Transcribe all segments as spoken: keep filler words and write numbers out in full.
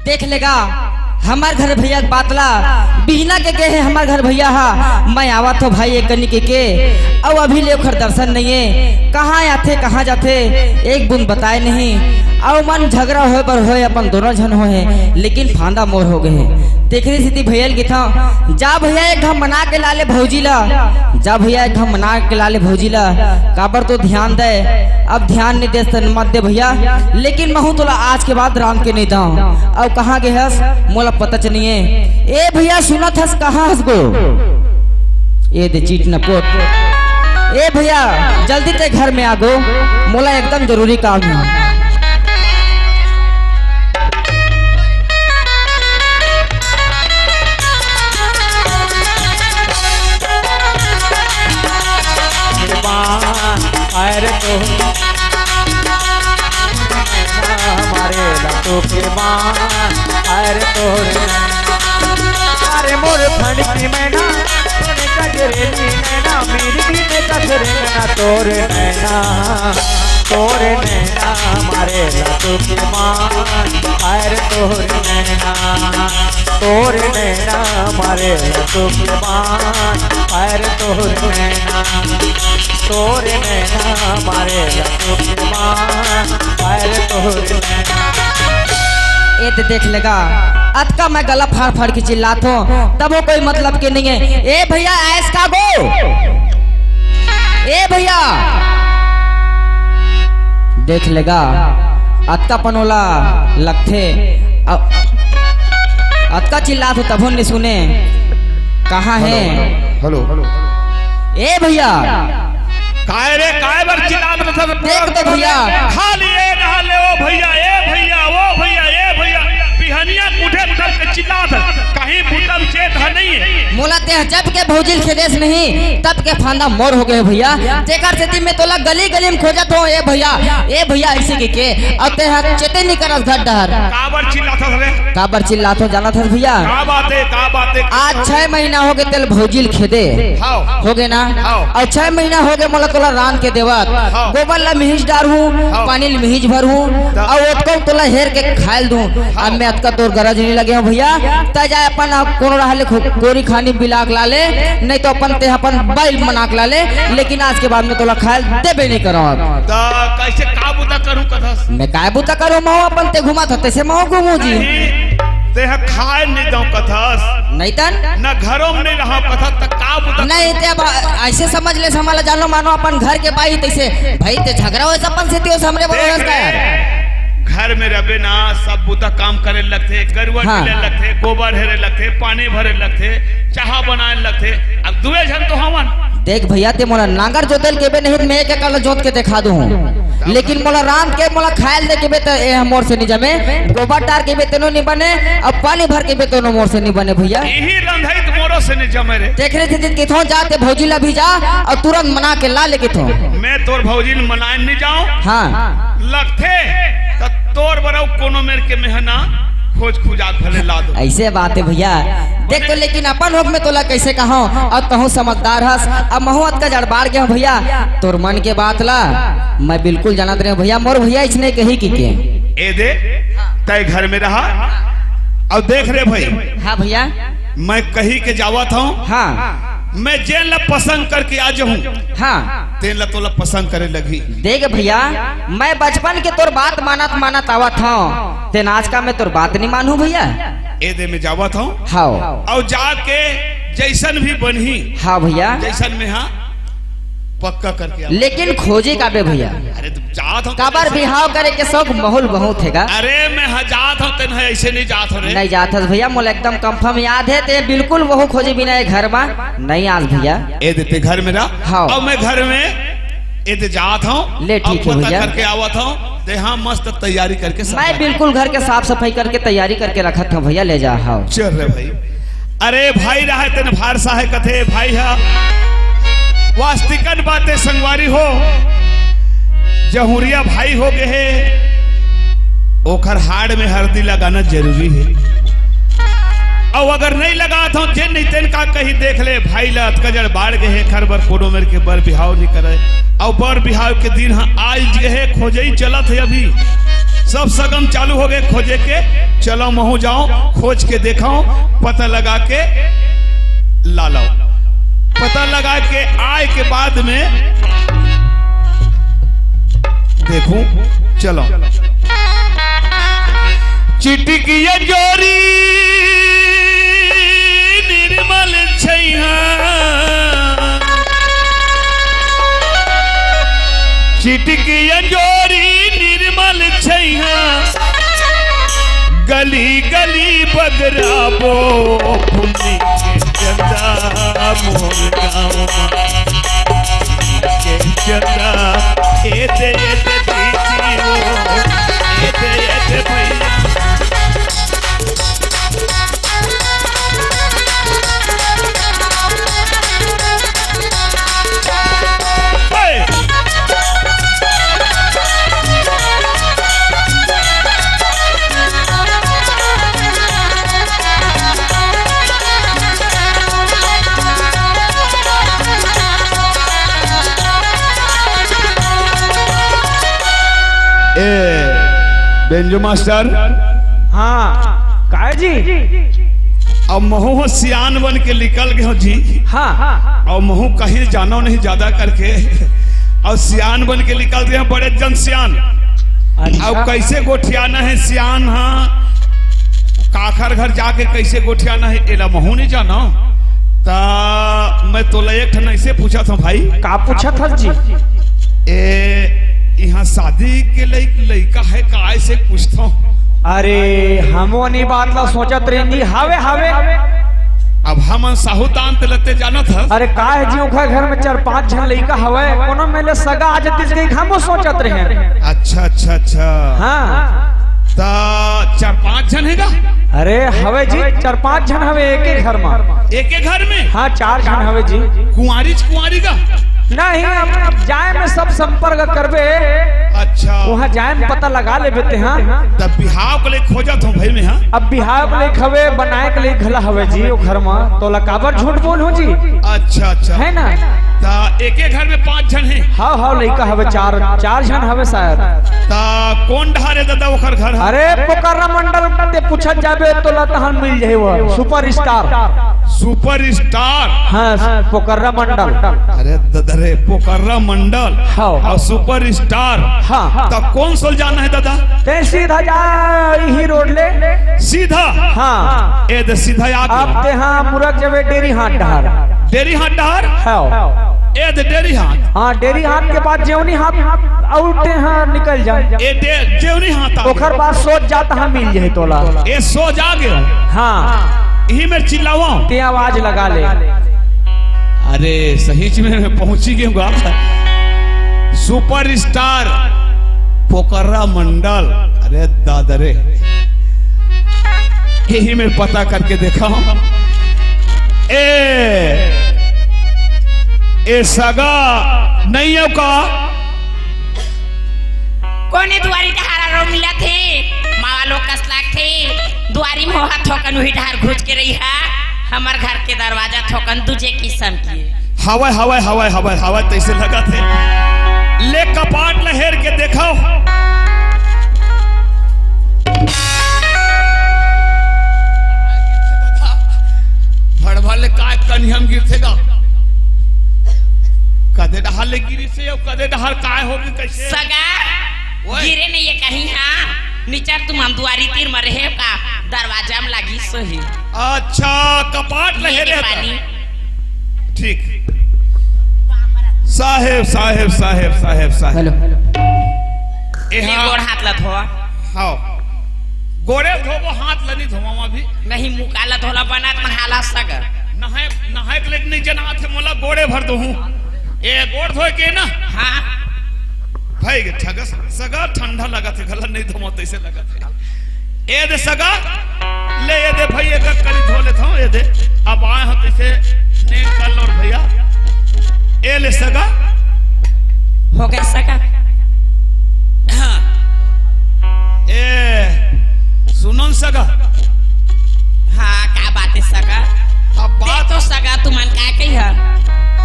देख लेगा हमर घर भैया के बात ला। बिहना के गे हे हमर घर भैया हा, मैं आवत हो भाई एक कनी के, के अउ अभी ले ओखर दर्शन नइये। कहाँ आथे, कहाँ जाथे, एक बूंद बताए नहीं। अउ मन झगड़ा होय बर होय, अपन दोनों झन होय हे, लेकिन फांदा मोर हो गे हे। तेखरे सेती भैया ल किथंव, जा भैया एक घांव मना के ला ले भौजी ला, जा भैया एक घांव मना के ला ले भौजी ला, काबर तो ध्यान दे। अब ध्यान नइ देस त मत दे भैया, लेकिन महूं तोला आज के बाद रांध के नइ दंव। अउ कहाँ गे हस, मोला पता च नइये। ए भैया, सुनत हस, कहाँ हस गो? ए दे चीट न पोट। ए भैया, जल्दी ते घर में आ गो, मोला एकदम जरूरी काम हे। अरे तो मारे ला तो के मान, अरे तोरे नैना, अरे मोर फणकी मैना, तोरे गजरेली नैना, मेरी भी में गजरे नैना, तोरे नैना, तोरे नैना, मारे ला तो के मान, अरे तोरे नैना, तोरे नैना, मारे ला तो के मान, अरे तोरे नैना। तोरे नैना मारे ला तो के मान, अरे तोरे नैना। ए दे देख लेगा, अतका मैं गला फाड़ फाड़ के चिल्लात हों, तभो कोई मतलब के नइये। ए भैया, ऐस का गो? ए भैया, देख लेगा, अतका पन ओला लगथे, अ-, अतका चिल्लात हों, तभो नइ सुने। कहाँ हे? Hello, hello. ए भैया, काय रे, काय बर चिल्लात रथस? देख तो भैया। खाली ए नहा ले, ओ भैया, ए भैया, ओ भैया, ए भैया। बिहनिया उठे तब के चिल्लात हस, कहीं बुता म चेत ह नइ हे। मोला तें जब के भौजी ल खेदेस नहीं, तब के फांदा मोर हो गे भैया। तेखर सेती मैं तोला गली गली म खोजत हों, ए भैया, ए भैया, अइसे के के। अउ तें चेते नइ करस घर डहर। काबर चिल्लात हस रे? काबर चिल्लात हों, जानत हस भैया? का बात हे, का बात हे? आज छह महीना हो गे तेला भौजी ल खेदे। हव। हो गे ना? हव। अउ छह महीना हो गे मोला तोला रांध के देवत। हव। गोबर ला मिहिच डारहूं, हव। पानी ल मिहिच भरहूं, त- अउ ओतको तोला हेर के खाय ल दूं। हव। अब मैं अतका तोर गरज नइ लगे हों भैया, तें जाय अपन कोनो डहर ले खो-, कोरी खानी बिला के ला ले, नइ तो अपन तें अपन बाई ल मना के ला ले, लेकिन आज के बाद में तोला खाय ल देबे नइ करंव। त कइसे, का बुता करहूं कथस? मैं काय बुता करहूं, महूं अपन तें घुमात हस, तइसे महूं घूमूं जी। नहीं, तें ह खाय नइ दंव कथस। नइ तन? न घरो म नइ रहंव कथस, त का बुता? नहीं, तें अब अइसे समझ ले, समझ ले, जानो मानो अपन घर के बाई तइसे। भाई, तें झगरा होय अपन सेती, ओ हमरे बरोबर देख का रे, यार। घर में रहिबे ना, सब बुता काम करे लगथे, गरुवा हाँ। ढीले लगथे, गोबर हेरे लगथे, पानी भरे लगथे, चाहा बनाए लगथे। अब दुए झन तो हवन। देख भैया, तें मोला नांगर जोते ल केबे नहीं, त मैं एक एकड़ ल जोत के देखा दूं। लेकिन मोला रांध के मोला खाय ल दे केबे त ए मोर से नइ जमे। गोबर डार केबे तेनो नइ बने, अउ पानी भर केबे तेनो मोर से नइ बने भैया। इही रंधई त मोरो से नइ जमे रे। तेखरे सेती कथों जा तें भौजी ल अभी जा अउ तुरंत मना के ला ले कथों। मैं तोर भौजी ल मनाय नइ जांव। हाँ। लगथे त तोर बर अउ कोनो मेर के मेंह ना खोज खुजात भले ला दो। अइसे बात हे भैया। देख तो, लेकिन अपन होक में तोला कइसे कहंव, अउ तहूं समझदार हस, अब महूं अतका जड़बाड़ गे हों भैया, तोर मन के बात ला मैं बिल्कुल जानत रहेंव भैया, मोर भैया अइसने कही कि के। ए दे, तें घर में रहा, अउ देख रे भाई, हाँ भैया। मैं कही के जावत हों, हाँ। मैं जेन ला पसंद करके आ जाहूं, हाँ। तेन ला तोला पसंद करे लगही। देख भैया, मैं बचपन के तोर बात मानत मानत आवत हों, तेन आज का मैं तोर बात नइ मानहूं भैया। ए दे में जावत हों। हव। अउ जाके जइसन भी बनही, हाँ भैया। जइसन में, हाँ, पक्का करके आवा। लेकिन खोजे काबे भैया? अरे त जात हों, काबर बिहाव करे के शौक महूं ल बहुत हे गा। अरे मैं ह जात हों, तेन ह अइसे नइ जात हों रे। नइ जात हस भैया, मोला एकदम confirm याद हे, तें बिल्कुल वहू खोजे बिना ए घर म नइ आस भैया। ए दे तें घर में रह। हव। अउ मैं घर में ए दे जात हों, ले, ठीक हे पता भैया। करके आवत हों। तें ह मस्त तैयारी करके सब मैं बिल्कुल घर के साफ सफाई करके तैयारी करके रखत हों भैया, ले जा। हव। चल रे भाई। अरे भाई रहय तेन भारसा हे कथे भाई ह। वास्तविकन बात ए संगवारी हो, जहुंरिया भाई हो गे हे, ओखर हाड़ में हरदी लगाना जरूरी हे। अउ अगर नइ लगात हों, जेन नहीं तेन का कही, देख ले, भाई ला अतका जड़बाड़ गे हे, एखर बर कोनो मेर के बर बिहाव नइ करय। अउ बर बिहाव के दिन ह आय गे हे, खोजई चलत हे अभी। सब सगम चालू हो गए खोजे के। चलो महूँ जाओ, खोज के देखाओ, पता लगा के ला लो। पता लगा के आए के बाद में देखूं, चलो। चिटिकिया जोरी निर्मल छैहा, चिटिकिया जोरी निर्मल छैहा, गली गली बगराबो, फुल्ली के चंदा मोर गाँव मा। के चंदा, ए दे, ए दे दीदी ओ, ए दे, ए दे भैया। हे! ए, बेंजो मास्टर। हाँ, काय जी? अब महू ह सियान बन के निकल गए हो जी। हाँ। अब महू कहीं जानो नहीं ज्यादा करके। अब सियान बन के निकल गए हैं, बड़े जन सियान। अच्छा। अब कैसे गोठियाना है सियान, हाँ, काखर घर जाके कैसे गोठियाना है, एला महू नहीं जानो। त मैं तोला एक ठन ऐसे पूछत हूँ भाई। का पूछत हस जी? ए, यहाँ शादी के लइक-, लइका है का, ऐसे पूछत हूँ। अरे, हमो नी बात ला सोचत रहेन जी। हावे, हावे। अब हमन साहू दांत लते जानत हस। अरे, का है जी, ओखर घर में चार पांच झन लइका हवय, कोनो में ले सगा आ जतिस कहिके हमो सोचत रहेन। अच्छा, अच्छा, अच्छा। हाँ। त चार पांच झन हे गा? अरे हवे जी, चार पांच झन हवे एके घर मा। एके घर में? हाँ, चार झन हवे जी। कुंवारी च कुंवारी गा? नहीं, अब, अब जाए में सब संपर्क करबे। अच्छा। वहाँ जाए में पता लगा लेबे ते, हाँ। तब बिहाव के लिए खोजत हूँ भाई मैं, हाँ। अब बिहाव के लिए हवे, बनाए के लिए घला हवे जी, वो घर मा। तोला काबर झूठ बोलहूँ जी? अच्छा, अच्छा। है ना? त एके घर में पांच झन हे? हाँ, हाँ, लइका हवे चार, चार झन हवे शायद। त कोन डहार हे दादा ओखर घर ह? अरे, पोकर्रा मंडल ते पूछत जाबे, तोला तहां मिल जाही वो, सुपरस्टार। सुपरस्टार? हाँ, पोकर्रा मंडल। अरे दादा रे, पोकर्रा मंडल हाँ। अउ सुपरस्टार। हाँ। त कोन सोल जाना हे दादा? ते सीधा जा, इही रोड ले। सीधा? हाँ। ए दे सीधा आ अब गया। ते हाँ, मुरक जबे डेरी हाथ डहार। डेरी हाथ डहार? हाँ। ए दे डेरी हाथ। हाँ, डेरी हाथ के बाद जेवनी हाथ, अउ ते हाँ निकल जा। ए दे जेवनी हाथ आ ओखर गया। बाद सोच जात हाँ मिल जाही तोला। ए सोच आ गया। हाँ। इही मेर चिल्लावा। ते आवाज लगा ले। अरे सही में मैं पहुंची गया हूँ। सुपरस्टार पोकर्रा मंडल। अरे दादा रे। इही मेर पता करके देखा। ए, ए सगा नहीं हो का? कोने दुआरी डहार रो मिलत हे? मावा लोग कस लागथे। दुआरी में होहा थोकन उही डहार घुस के रही हा। हमर घर के दरवाजा थोकन दूजे किसम के। हवय, हवय, हवय, हवय, हवय, तइसे लगत हे। ले कपाट ल हेर के देखव। भड़भड़ ले काय कनिहम गिरथे गा। कदे डहार ले गिरिस हे अउ कदे डहार काय हो गे कइसे? सगा, ओए। गिरे नइ हे कहीं, हाँ। निचर तुमन दुआरी तीर म रहे का, दरवाजा म लागिस होही। अच्छा, कपाट ल हेरे हे त। ठीक। साहेब, साहेब, साहेब, साहेब, साहेब। हेलो। ले एहा गोड़ हाथ ल धोवा। हाव। गोड़े धोबो, हाथ ल नी धोवा अभी। नहीं, मुका ल धोला बनत मन हाला सगा। नहाय, नहाय के लेके नहीं जना आथे, मोला गोड़े भर दोहूं। ए गोड़ धोए के ना? हाँ। भाई के ठगस सगा ठंडा लगत हे, गला नहीं धोवा तइसे लगत हे। ए दे सगा, ले ए दे भाई, एक करी धो लेत हूँ, ए दे। अब आए हो तइसे नेम कर लो भैया। ए ले सगा। हो गया सगा। हाँ। ए, सुनो न सगा। हाँ, का बात हे सगा? अब बात तो सगा, तुमन का कही है?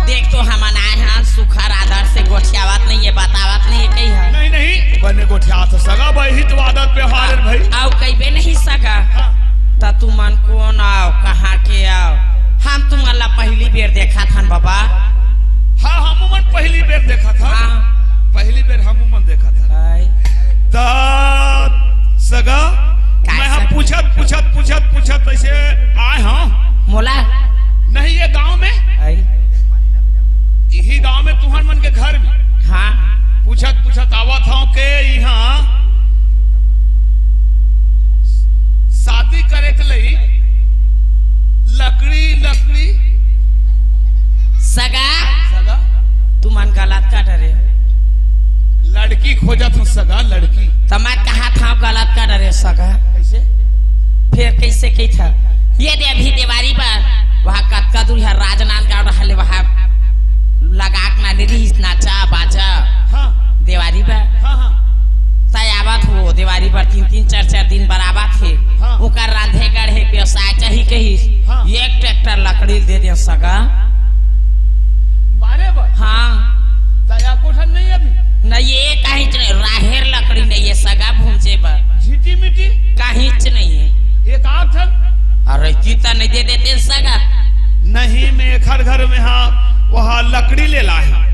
देख तो हमन आए हन, सुखर आदर से गोठियावत नहीं है, बतावत नहीं है कही है। नहीं, नहीं, बने गोठियात हो सगा, वही तो आदत व्यवहार है भाई। अउ कहिबे नहीं सगा, हाँ। त तुमन कोन आओ, कहाँ के आओ? हम तुमन ला पहली बेर देखत हन बाबा। हाँ, हम उमन पहली बेर देखत हन। हाँ। पहली बेर हम उमन देखत हन। आय। त सगा, का मैं हम सगा? पूछत, पूछत, पूछत, पूछत ऐसे आए हन। मोला? नहीं, ये गांव में। आय। यही गांव में तुहन मन के घर में। हाँ। पूछत, पूछत आवत हूँ के यहाँ शादी करे के लई लकड़ी, लकड़ी। सगा? सगा? तुमन गलत का डरे। लड़की खोजत हूँ सगा, लड़की। त मैं कहा था गलत का डरे सगा। कैसे? फिर कैसे कही था? ये दे अभी देवारी पर वहाँ कतका दूर है, राजनांदगांव रहले, वहाँ लगा के ना रहिस नाचा बाजा। हाँ। देवारी पर। हाँ, हाँ। तय आवत हो, देवारी पर तीन तीन चार चार दिन बर आवत हे। हाँ। ओकर रांधे गढ़े व्यवसाय चाही कहिस। हाँ। एक ट्रैक्टर लकड़ी दे दे सगा। बारे बर? हाँ। तया कोठन नहीं अभी? नहीं, ये कहीं नहीं, राहेर लकड़ी नहीं है सगा भूंजे बर। झीटी मिट्टी? कहीं नहीं है। एक आठ ठन? अरे, कितना नहीं दे देते सगा? नहीं, मैं एखर घर में, हाँ, वहाँ लकड़ी ले लाए हैं।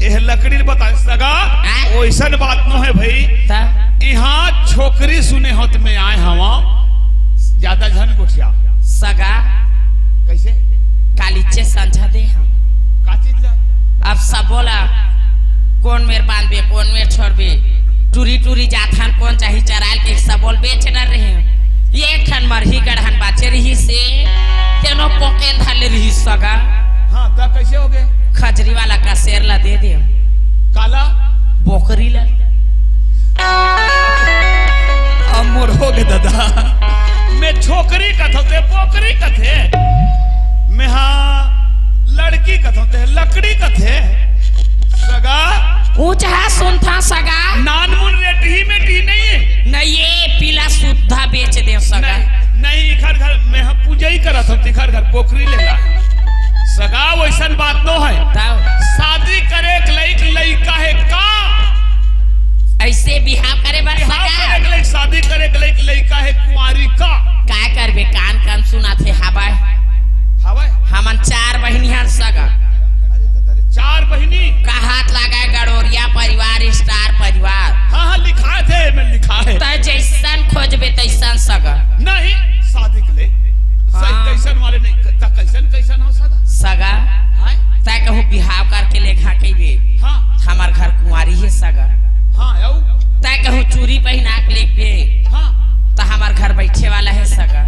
यह लकड़ी बता सगा, हाँ? वैसन बात नो है भाई। त? यहाँ छोकरी सुने होत में आए हवा, ज्यादा झन गोठिया। सगा। कैसे? कालीचे संझा दे हम। का चीज ला? अब सब बोला, कौन मेर बांधबे, कौन मेर छोड़बे, टूरी टूरी जाथन, कौन चाही चरायल के सब बोल बेच डर रहे हैं। ये ठन मरही गढ़न बाचे रही से, तेनो पोकेन धले रही सगा। हाँ, त कैसे हो गए? खजरी वाला का शेर ला दे दे। काला? बोकरी ला। अब मोर हो गे दादा, मैं छोकरी कथों ते बोकरी कथे, मैं हाँ लड़की कथों ते लकड़ी कथे। सगा। ऊंचा सुनथा सगा। नानमुन रेटही में टी नहीं है। नहीं, ये पीला सुद्धा बेच दे सगा। नहीं, नहीं, इखर घर में हम पूजा ही करत हन, तिखर घर बोकरी लेला। सगा, वैसन बात नो है। तब? शादी करे के लइक लइका है का? ऐसे बिहाव करे बर बिहाव सगा? करे के लइक, शादी करे के लइक लइका है कुंवारी का? का करबे, कान कान सुनाथे हवय। हवय? हमन चार बहिनी हन सगा। अरे दादा रे, चार बहिनी? का हाथ लागे गड़ोरिया परिवार, स्टार परिवार। हाँ, हाँ, लिखा थे, मैं लिखा है। त जैसन खोजबे तैसन सगा। नहीं, शादी के लिए। सही, हाँ। कैसन वाले नहीं, त कैसन, कैसन हो सगा? सगा। हाँ? तय कहूँ बिहाव करके ले घा कइबे। हाँ। हमार घर कुंवारी है सगा। हाँ, आऊ? तय कहूँ चूरी पहिना के लेबे। हाँ। त हमार घर बैठे वाला है सगा।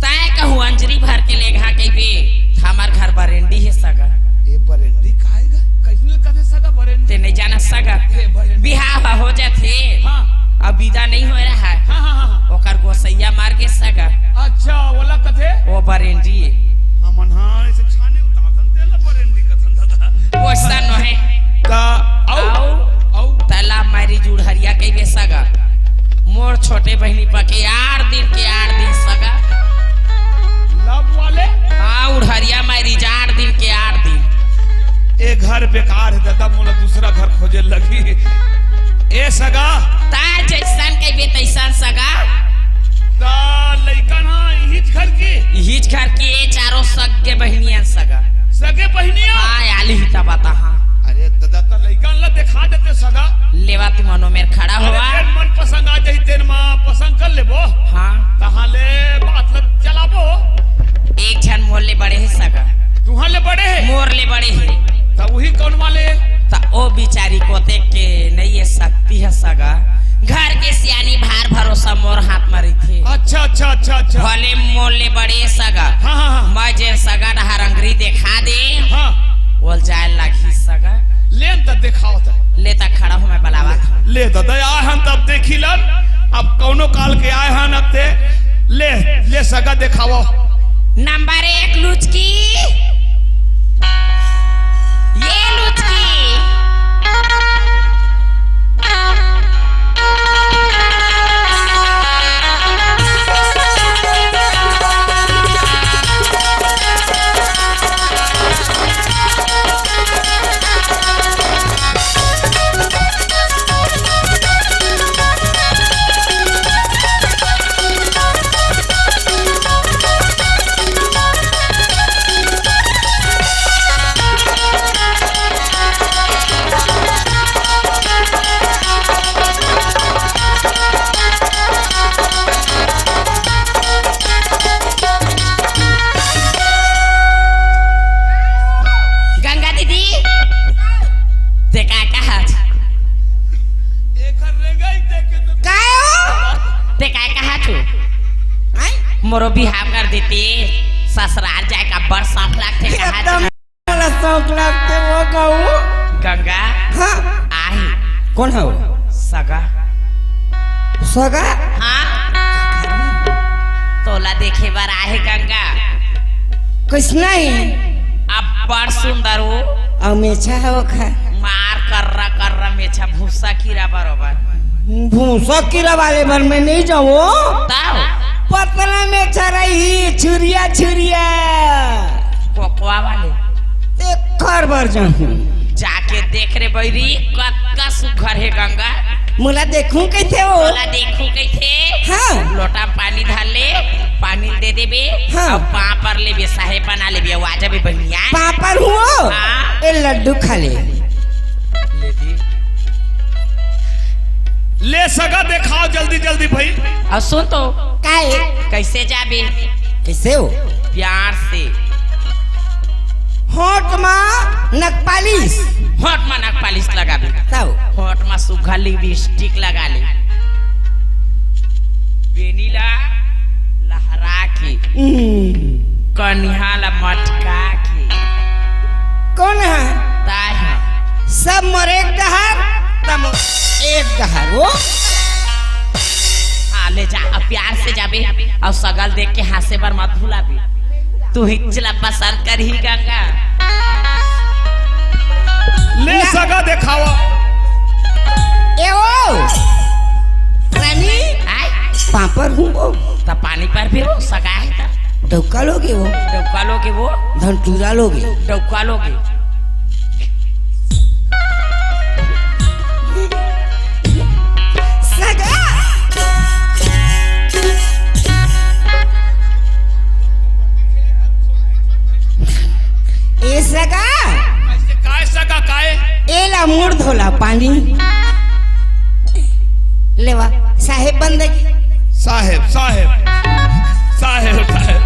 तय कहूँ अंजरी भर के ले घा कइबे, त हमार घर बरेंडी है सगा। ए बरेंडी काहे गा? कैसन कथे सगा बरेंडी? ते नहीं जाना सगा। ए बरेंडी। बिहाव हो जाथे। हाँ। अब विदा नहीं हो रहा है। हाँ, हाँ, हाँ, हाँ। ओकर गोसैया मार गे सगा। अच्छा, ओला कथे? वो बरेंडी। हमन हाँ, ऐसे छाने उतारथन, तेला बरेंडी कथन दादा। वैसा नो है। त, आऊ, आऊ। आऊ। त love marriage उड़हरिया कइबे सगा। मोर छोटे बहिनी पके आठ दिन के आठ दिन सगा। Love वाले? हाँ, उड़हरिया marriage आठ दिन के आठ दिन। ए घर बेकार है दादा, मोला दूसरा घर खोजे लगी। ए सगा। तार जैसन कइबे तैसन सगा। त लइका ना इहिच घर के? इहिच घर के, ए चारों सगे बहिनियन सगा। सगे बहिनिया? हाँ, आली ही त बता, हाँ। अरे दादा, त लइका ला देखा देते सगा। लेवा तू मनो मेर खड़ा अरे होवा। तेन मन पसंद आ जाही, तेन मा पसंद कर लेबो। हाँ। तहाँ ले बात ला चलाबो। एक झन मोर ले बड़े है सगा। तुहाँ ले बड़े है? मोर ले बड़े है। त उही कौन वाले? त ओ बिचारी कोते के नहीं ये शक्ति है सगा। घर के सियानी भार भरोसा मोर हाथ में रहिथे। अच्छा, अच्छा, अच्छा, अच्छा। भले मोर ले बड़े सगा। हाँ, हाँ, हाँ। मैं जेन सगा डहार अंगरी देखा दे। हाँ। ओल जाए लागी सगा। ले न त देखाओ त। ले त खड़ा हो, मैं बलावा था। ले दादा, आए हन तब देखी लन। अब कौनो काल के आए हन अब ते। ले, ले सगा देखाओ। नंबर एक लुचकी। ये लुचकी। कहा तू? आय? मोरो बिहाव कर देते, ससुराल जाए का बड़ शौक लागथे, कहा एकदम तू? बड़ा शौक लागथे वो कहूँ। गंगा। हाँ। आही। कोन हव? सगा। सगा? हाँ। तोला देखे बर आहे गंगा। कइसना हे? अब्बड़ सुंदर हो। अउ मेछा हे ओखर? मार कर्रा कर्रा मेछा, भूसा कीरा बरोबर। भूसा कीरा वाले बर मैं नहीं जाऊँ। तब? पतला मेछा रही, छुरिया छुरिया। कोकवा वाले। तेखर बर जाहूँ। जाके देख रे बइरी, कतका सुघर हे गंगा। मोला देखहूँ कहिथे वो। मोला देखहूँ कहिथे। हाँ। लोटा म पानी धर ले, पानी ल दे देबे, हाँ। अउ पाँव पर लेबे, साहेब बना लेबे, अउ आ जाबे बहिनिया। पाँव पर हूँ वो? हाँ। ए लड्डू खा ले। ले दी। ले सगा देखाव जल्दी जल्दी भई। अउ सुन तो। काय? कइसे जाबे? कइसे हो? प्यार से। होंठ मा नकपालिश। होंठ मा नकपालिश लगाबे। तब? होंठ मा सुघर लिपस्टिक लगा ले। बेनी ला लहरा के। हम्म। कनिहा ला मटका के। कोन हे? ताय ह। सब मोर एक डहर, तम एक डहर। वो? हाँ, ले जा, अब प्यार से जाबे, अउ सगा ल देख के हाँसे बर मत भुलाबे। तू ही चला पसंद करही गंगा। ले ना। सगा देखावा। ए ओ, रानी, आय? पाँव पर हूँ वो। त पानी पर भी हो, सगा हे त। डौका लोगे वो। डौका लोगे वो। धनटूरा लोगे। डौका लोगे। सगा। ए सगा। काय सगा, काय? ए ला मुड़ धोला पानी। लेवा, साहेब बन दे। साहेब, साहेब, साहेब, साहेब,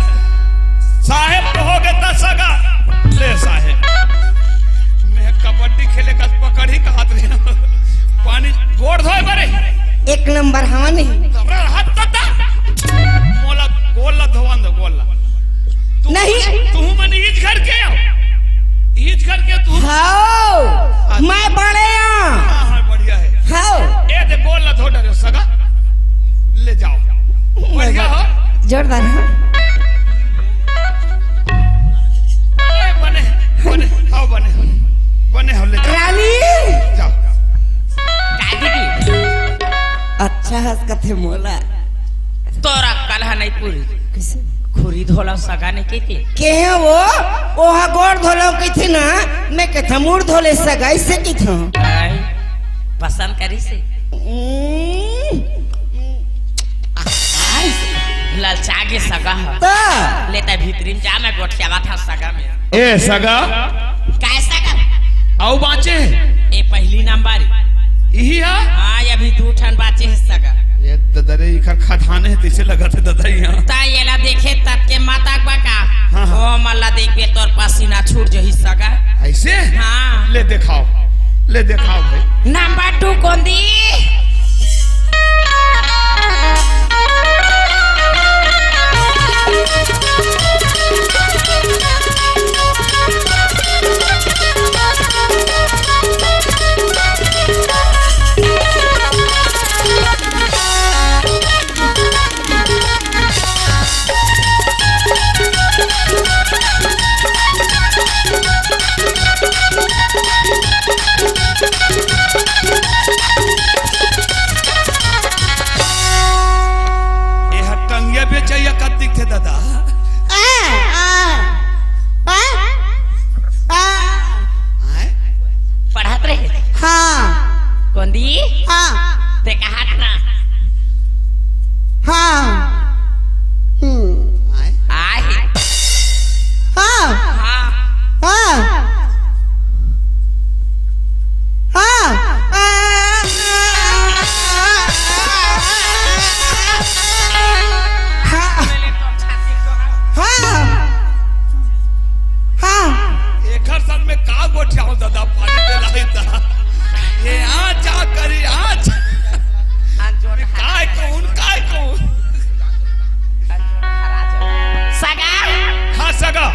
साहेब कहोगे त सगा। ले साहेब, मैं कबड्डी खेले कस पकड़ ही कहत रहे। पानी गोड़ धोए बरे। एक नंबर हवा नहीं। हमरा हाथ तता। मोला गोड़ ला धोवन दो, गोड़ ला। तू, नहीं। तू मन इस घर के हो। इस घर के तू। हाँ, अच्छा। मैं बड़े हाँ। हाँ, हाँ, बढ़िया हे। हाँ। ए दे गोड़ ला धो डरे सगा। ले जाव। बढ़िया हो। जोरदार हे। ए, बने, बने, आओ बने, बने हो ले जाव। रानी। जाव। अच्छा हँस कथे मोला। तोर अक्कल ह नहीं पूरी। कइसे? खुरी धोला सगा नहीं कहिथे। के हे वो? ओहा गोड़ धोला कहिथे ना, मैं कहिथँव मुड़ धोले सगा, अइसे कहिथँव। आय, पसंद करिस हे। हम्म। ललचा गे सगा ह। त? ले त भीतरी म जा, मैं गोठियावत हँव सगा में। ए सगा। काय सगा? अउ बाँचे? ए पहिली नंबर। इही ह? हाँ, अभी दू ठन बाँचे हे सगा। ए ददा रे, इखर खदान हे तइसे लगत हे ददा इहाँ। त एला देखे तक के मत आगबा का? हाँ, हाँ। ओ मन ला देखबे तोर पसीना छूट जही सगा। अइसे? हाँ। ले देखाव, ले देखाव भई। नंबर टू कोन दी?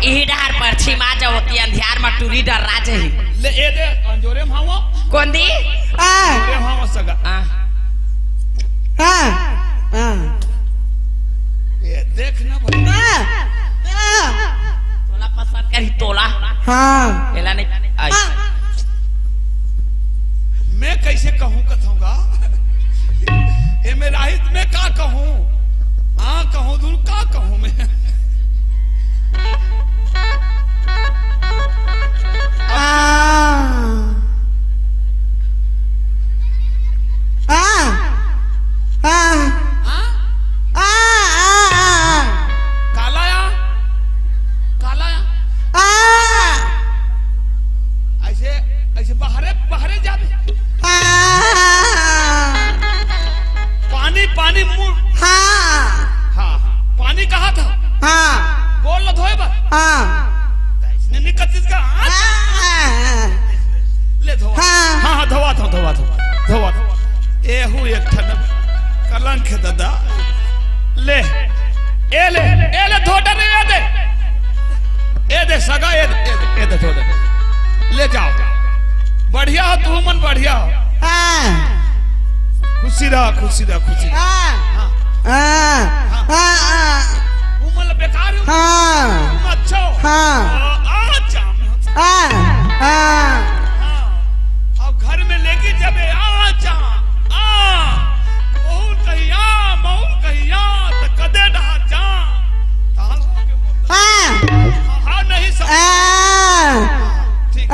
इही डहर परछी मा जाओ, ओती अंधियार मा टूरी डर्रा जाही। ले, ए दे, अंजोरे मा हवं। कोन दी? आ। अंजोरे मा हवं सगा। आ। आ। आ। ए, देख ना भाई। आ। आ। तोला पसंद करही, तोला। हाँ। एला नहीं, आई। आ। मैं कइसे कहूँ कथौं गा? ए, मैं राहित मैं का कहूँ? हाँ कहूँ दूर का कहूँ मैं? आ। आ। आ। हाँ? आ, आ, आ, आ। काला या? काला या? आ। अइसे, अइसे बाहरे, बाहरे जाबे। आ। पानी, पानी मुड़। हाँ। हाँ, हाँ। पानी कहाँ था? हाँ। गोड़ ल धोए बर। हाँ। त अइसने निकलतिस का? हाँ। आ। ले धोवा। हाँ। हाँ, हाँ, धोवा, धोवा, धोवा, धोवा, धोवा। एहू एक ठन कलंक हे ददा। ले, ए ले, ए ले धो डरे, ए दे। ए दे सगा, ए दे, ए दे, ए दे धो डरे। ले जाओ। बढ़िया हो, तुमन बढ़िया हो। हाँ। खुशी रहा, खुशी रहा, खुशी रहा। हाँ। हाँ। हाँ। हाँ। हाँ। हाँ। तुमन बेकार हो। हाँ। तुम अच्छो। हाँ। आ, आ, जा। हाँ। हाँ। हाँ। अब घर में लेके जाबे, आ, जा। आ। बहू कही, आ, बहू कही, आ, त कदे डहा जा। ताल होके बोल। आ। हाँ, नहीं सब। आ। ठीक। आ।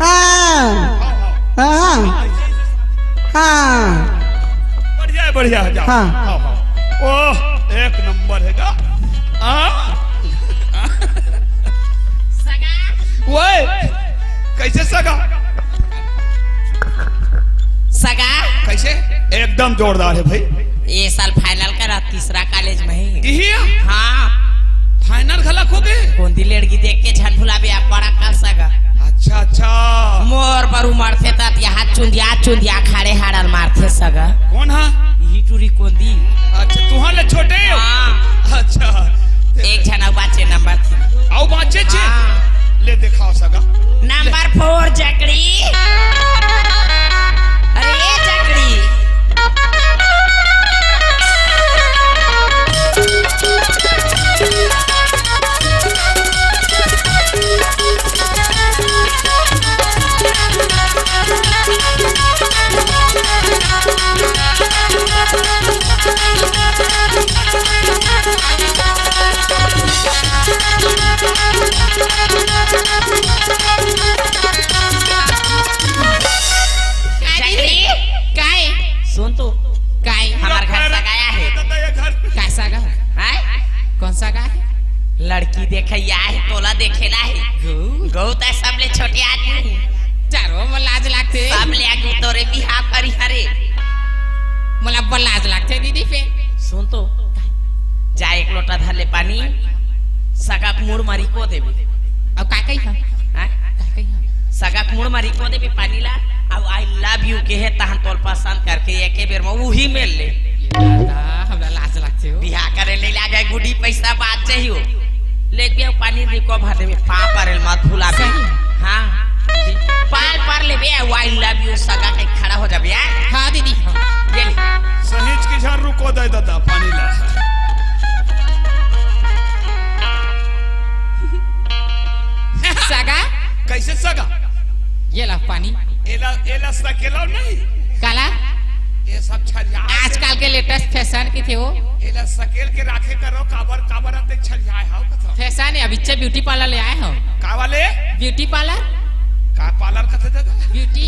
आ। हाँ, हाँ। आ। हाँ। बढ़िया है, बढ़िया है, जाओ। हाँ। हाँ, हाँ। ओह, एक नंबर है गा। आ। सगा। ओए, कइसे सगा? सगा। कइसे? एकदम जोरदार हे भाई। ए साल final करा तीसरा कॉलेज में ही। इही? हाँ। Final घलक होगे? कोन दी लड़की देख के झन भुलाबे आप बड़ा का सगा। अच्छा, अच्छा। मोर बर उमरथे त यहाँ चुंदिया, चुंदिया खड़े हाड़ल मारथे सगा। कोन हा? इही टूरी कोन दी। अच्छा, तुँहर ले छोटे हो? हाँ। अच्छा। एक झन अउ बाचे number three। अउ बाचे छे? हाँ। ले देखाव सगा। Number four जकड़ी। अरे ए जकड़ी। अरे, काय? सुन तो। काय? हमर घर सगा आय हे। काय सगा? हैं? कोन सगा हे? लड़की देखे आय हे, तोला देखे ला हे। गऊ? गऊ त सबले छोटे आदमी हे। चारो में लाज लागथे। सबले आगू तोरे बिहाव करी हरे। मोला बड़ लाज लागथे दीदी फेर। सुन तो, जा एक लोटा धर ले पानी, सगा के मुड़ म रिको देबे। अउ का कही हा? हैं? का कही हा? सगा के मुड़ म रिको देबे पानी ला, अउ I love you केहे तहन तोल पसंद करके एके बेर म उही मेर ले। ये दादा, हमला लाज लागथे हो। बिहाव करे नइ लागे, गुडी पइसा बाँचे ही हो। लेके भी अउ पानी रिको भर देबे, पाँव परे ल मत भुलाबे। सही। हाँ। पाँव पर लेबे, I love you सगा कहि खड़ा हो जाबे, हैं? हाँ दीदी, हाँ। ये ले। सहीच के झन रुको दे ददा, पानी ला। सगा? कइसे सगा? ये ला पानी। एला, एला सकेलो नहीं। काला? ये सब छरिया। आजकल के latest fashion कथे वो। एला सकेल के राखे करो, काबर, काबर अतेक छरिया हे, हो कथो। Fashion हे, अभी चे beauty parlour ले आए हो। का वाले? Beauty parlour। का parlour कथे दादा? Beauty।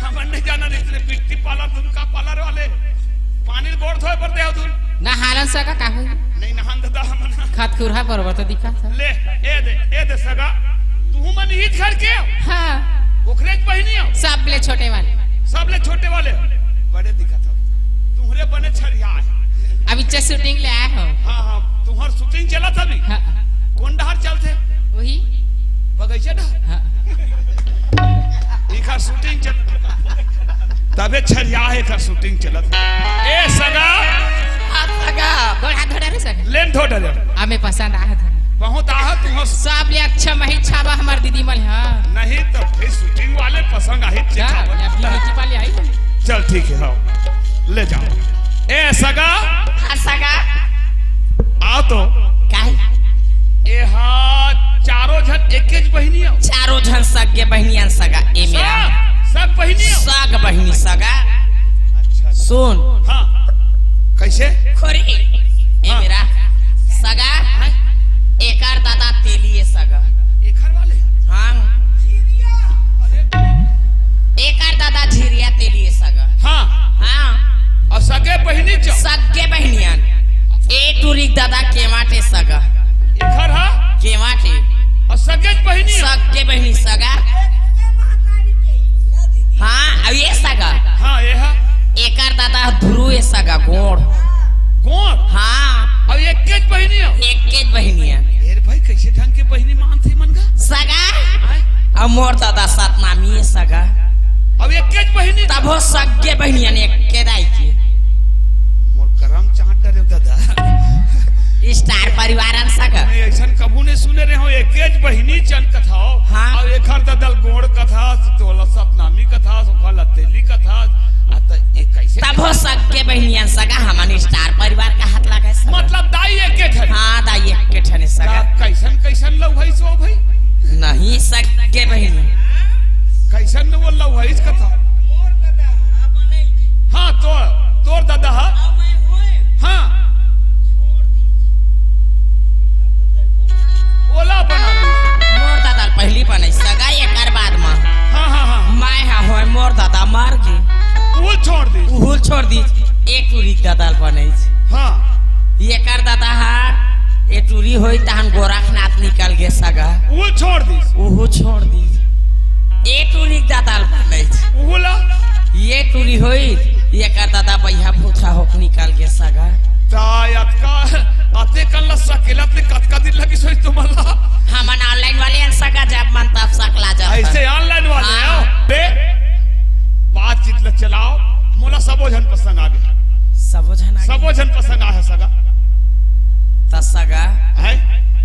हमन नहीं जाना नहीं तेरे beauty parlour, तुम का parlour वाले? पानी गोड़ धोए बर दे हो तुम। नहालन सगा का होई? नहीं नहान दादा हमन। खत खुरहा बरोबर तो दिखा था। ले, ए दे, ए दे सगा। तुहू मन इही घर के हो? हाँ। ओखरे च बहिनी हो? सबले छोटे वाले। सबले छोटे वाले। बड़े दिखत हो। तुँहरे बने छरिया हे। अभी चे shooting ले आए हो। हाँ, हाँ, तुँहर shooting चलत हे अभी। हाँ। कोन डहर चलथे? वही। बगइचा डहर? हाँ। इखर shooting चल-, तभे छरिया हे, इखर shooting चलत। ए सगा। हाँ, सगा। गोड़ हाथ धो डरे सगा। लेन धो डरे। हमें पसंद आए धो। बहुत सबले अच्छा मही छाबा हमर दीदी मन ह। नहीं तो भाई, शूटिंग वाले पसंद आही, का? छाबा। या beauty वाले आई। चल ठीक है, हाँ, ले जाओ। ए सगा, हाँ, सगा। आओ तो। काहे? ए हा, चारों झन एकेच बहिनी हो? चारों झन सगे बहिनियन सगा। ए मेरा। सग, सग बहिनी हो? सग बहिनी सगा। अच्छा। सुन। हाँ। कैसे? खोरी। ए हाँ। मेरा सगा। हाँ। एकर दादा तेलिए सगा। एकर वाले? हाँ। अरे। एकर दादा झिरिया तेलिए सगा। हाँ। हाँ। और सगे बहिनी च? सगे बहिनियन। ए टूरी के दादा केवाटे सगा। एकर हा? केवाटे। और सगे बहिनी? सगे बहिनी सगा। हाँ, अब ये सगा। हाँ, ये हा। एकर दादा ध्रुव ए सगा, गोड़। गोड़? हाँ। अब एकेच बहिनी हो? एकेच बहिनी है। ए भाई, कैसे ढंग के बहिनी मानथे मन का? सगा। हाँ? अब मोर दादा सतनामी ए सगा। अब एकेच बहिनी? तब हो सगे बहिनियन एके दाई के। मोर करम चाट डरे दादा। स्टार परिवार अन सगा। नहीं, ऐसन कभू नहीं सुने रहे हो, एकेच बहिनी चन कथा हो। हाँ। अब एकर दादा ल गोड़ कथा, तोला सतनामी कथा, ओकर ला तेली कथा। आ त ये कैसे? तब हो सगे बहिनियन सगा, हमन स्टार परिवार का हाथ लगे सगा। मतलब दाई एके ठन? हाँ, दाई एके ठन सगा। का कैसन, कैसन लव है सो भाई? नहीं सगे बहिनी। कैसन वो लव है इसका था? हाँ, तोर, तोर दादा हा? हाँ। ओला बना ली। मोर दादा पहली बने सगा, एकर बाद मा। हाँ, हाँ, हाँ। मैं हा होय, मोर दादा मर गे। उहुल छोड़ दी। उहुल छोड़ दी। ए टूरी के दादा बने। हाँ। एकर दादा हा, ए टूरी होई तहन गोरखनाथ निकल गे सगा। उहुल छोड़ दी। उहु छोड़ दी। ए टूरी के दादा बने। उहुला। ये टूरी होई, एकर दादा बैहा भूथा होक निकल गे सगा। ता अतका, अते कन ला सकेला ते कतका दिन लगी सोच तुमन ला? हमन online वाले अन सगा, जब मन तब सकला जात। ऐसे online वाले हाँ। हो? बे, बातचीत ला चलाओ। मोला सबो झन पसंद आ गे। सबो झन आ गे? सबो झन पसंद आ हे सगा। त सगा, हैं?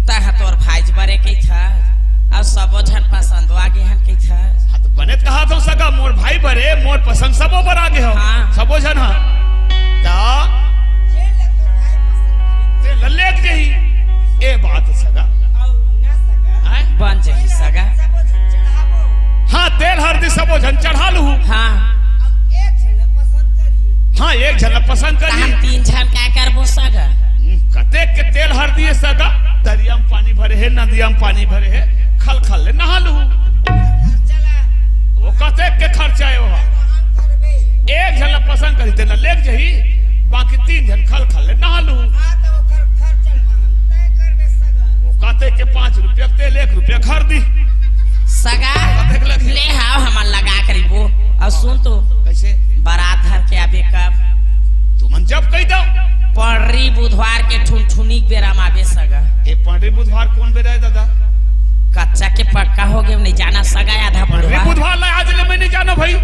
तह तोर भाई बरे कहिथा, अउ सबो झन पसंद आ गे हन कहिथा। हाँ, त बने त कहा थो सगा, मोर भाई बरे, मोर पसंद सबो बर आ गे हो। हाँ। सबो झन हा। त तेल लेग जही। ए बात सगा। हैं? बन जही सगा। हाँ, तेल हरदी सबो झन चढ़ा लूहू। हाँ। हाँ, एक झन ला पसंद करी। तहन तीन झन का करबो सगा? हम्म, कतेक के तेल हरदी सगा, दरिया में पानी भरे हे, नदिया में पानी भरे हे, खल खल ले नहा लूहू। वो कतेक के खर्चा हे ओहा? एक झन ला पसंद करी, तेला लेग जही, बाकी तीन झन खल खल ले नहा लूहू। वो कतेक के पाँच रुपया तेल, एक रुपया हरदी। सगा, कतेक लगही? ले हाव, हमन लगा करिबो। अउ सुन तो, कैसे? बारात धर के आबे कब? तुमन जब कहि दव। पंडरी बुधवार के ठुनठुनी के बेरा म आबे सगा। ए, पंडरी बुधवार कोन बेरा हे दादा? कच्चा के पक्का हो गे, नहीं जाना सगा, आधा पंडरी बुधवार। बुधवार ला आज ले मैं नहीं जाना भाई।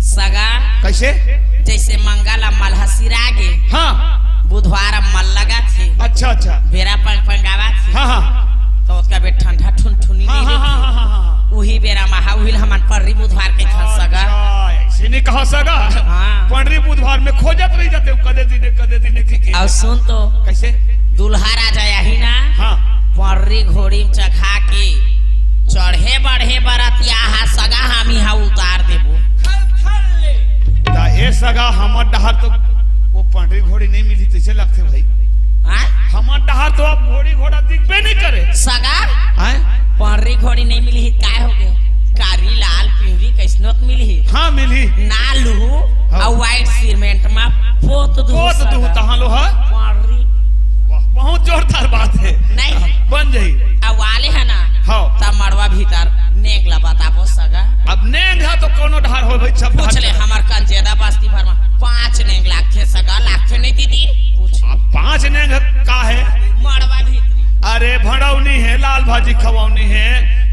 सगा। कैसे? जैसे मंगल आ मलहसिरा गे। हाँ। बुधवार अब मल लगा थे। अच्छा, अच्छा। बेरा पंग पंगावा थे। हाँ, हाँ। तो ओतका बेर ठंडा ठुनठुनी हाँ, नहीं हाँ, देखे। हाँ, हाँ, हाँ, हाँ। उही बेरा म हा, उही ल हमन पंडरी बुधवार कहिथन सगा। अच्छा, ऐसे नहीं कहा सगा। हाँ। पंडरी बुधवार में खोजत रहि जाते हो, कदे दिने, कदे दिने, ठीक है। अउ सुन तो। कैसे? दुल्हा राजा आही ना। हाँ। पंडरी घोड़ी में चघा के चढ़े बढ़े बरतिया हा सगा, हम इहाँ उतार देबो। ता ए सगा, हमर डहर तो वो पंडरी घोड़ी नहीं मिली, तैसे लगथे भाई। हाँ? हमर डहर तो अब घोड़ी घोड़ा दिखबे नहीं करे। सगा? हाँ? पंडरी घोड़ी नहीं मिली, काय हो गे? कारी, लाल, पिंवरी, कैसनो त मिलही। हाँ, मिलही। ना लूहू, हाँ। अउ white cement म पोत दूहू पोत दूहू, सगा। तहाँ लो हा। पंडरी। वाह, बहुत जोरदार बात है। नहीं। बन जाही। अउ वाले हे ना, हाँ। त मड़वा भीतर नेंग ला बताबो सगा। अब नेंग हे तो कोनो डहर हो भाई, सब पूछ डहर ले, चले। हमर कंजेदा बस्ती भर म पाँच नेंग लागथे सगा, लागथे नहीं दीदी? पूछ। अब पाँच नेंग का हे? मड़वा भीतरी। अरे भड़ौनी हे, लाल भाजी खवौनी हे,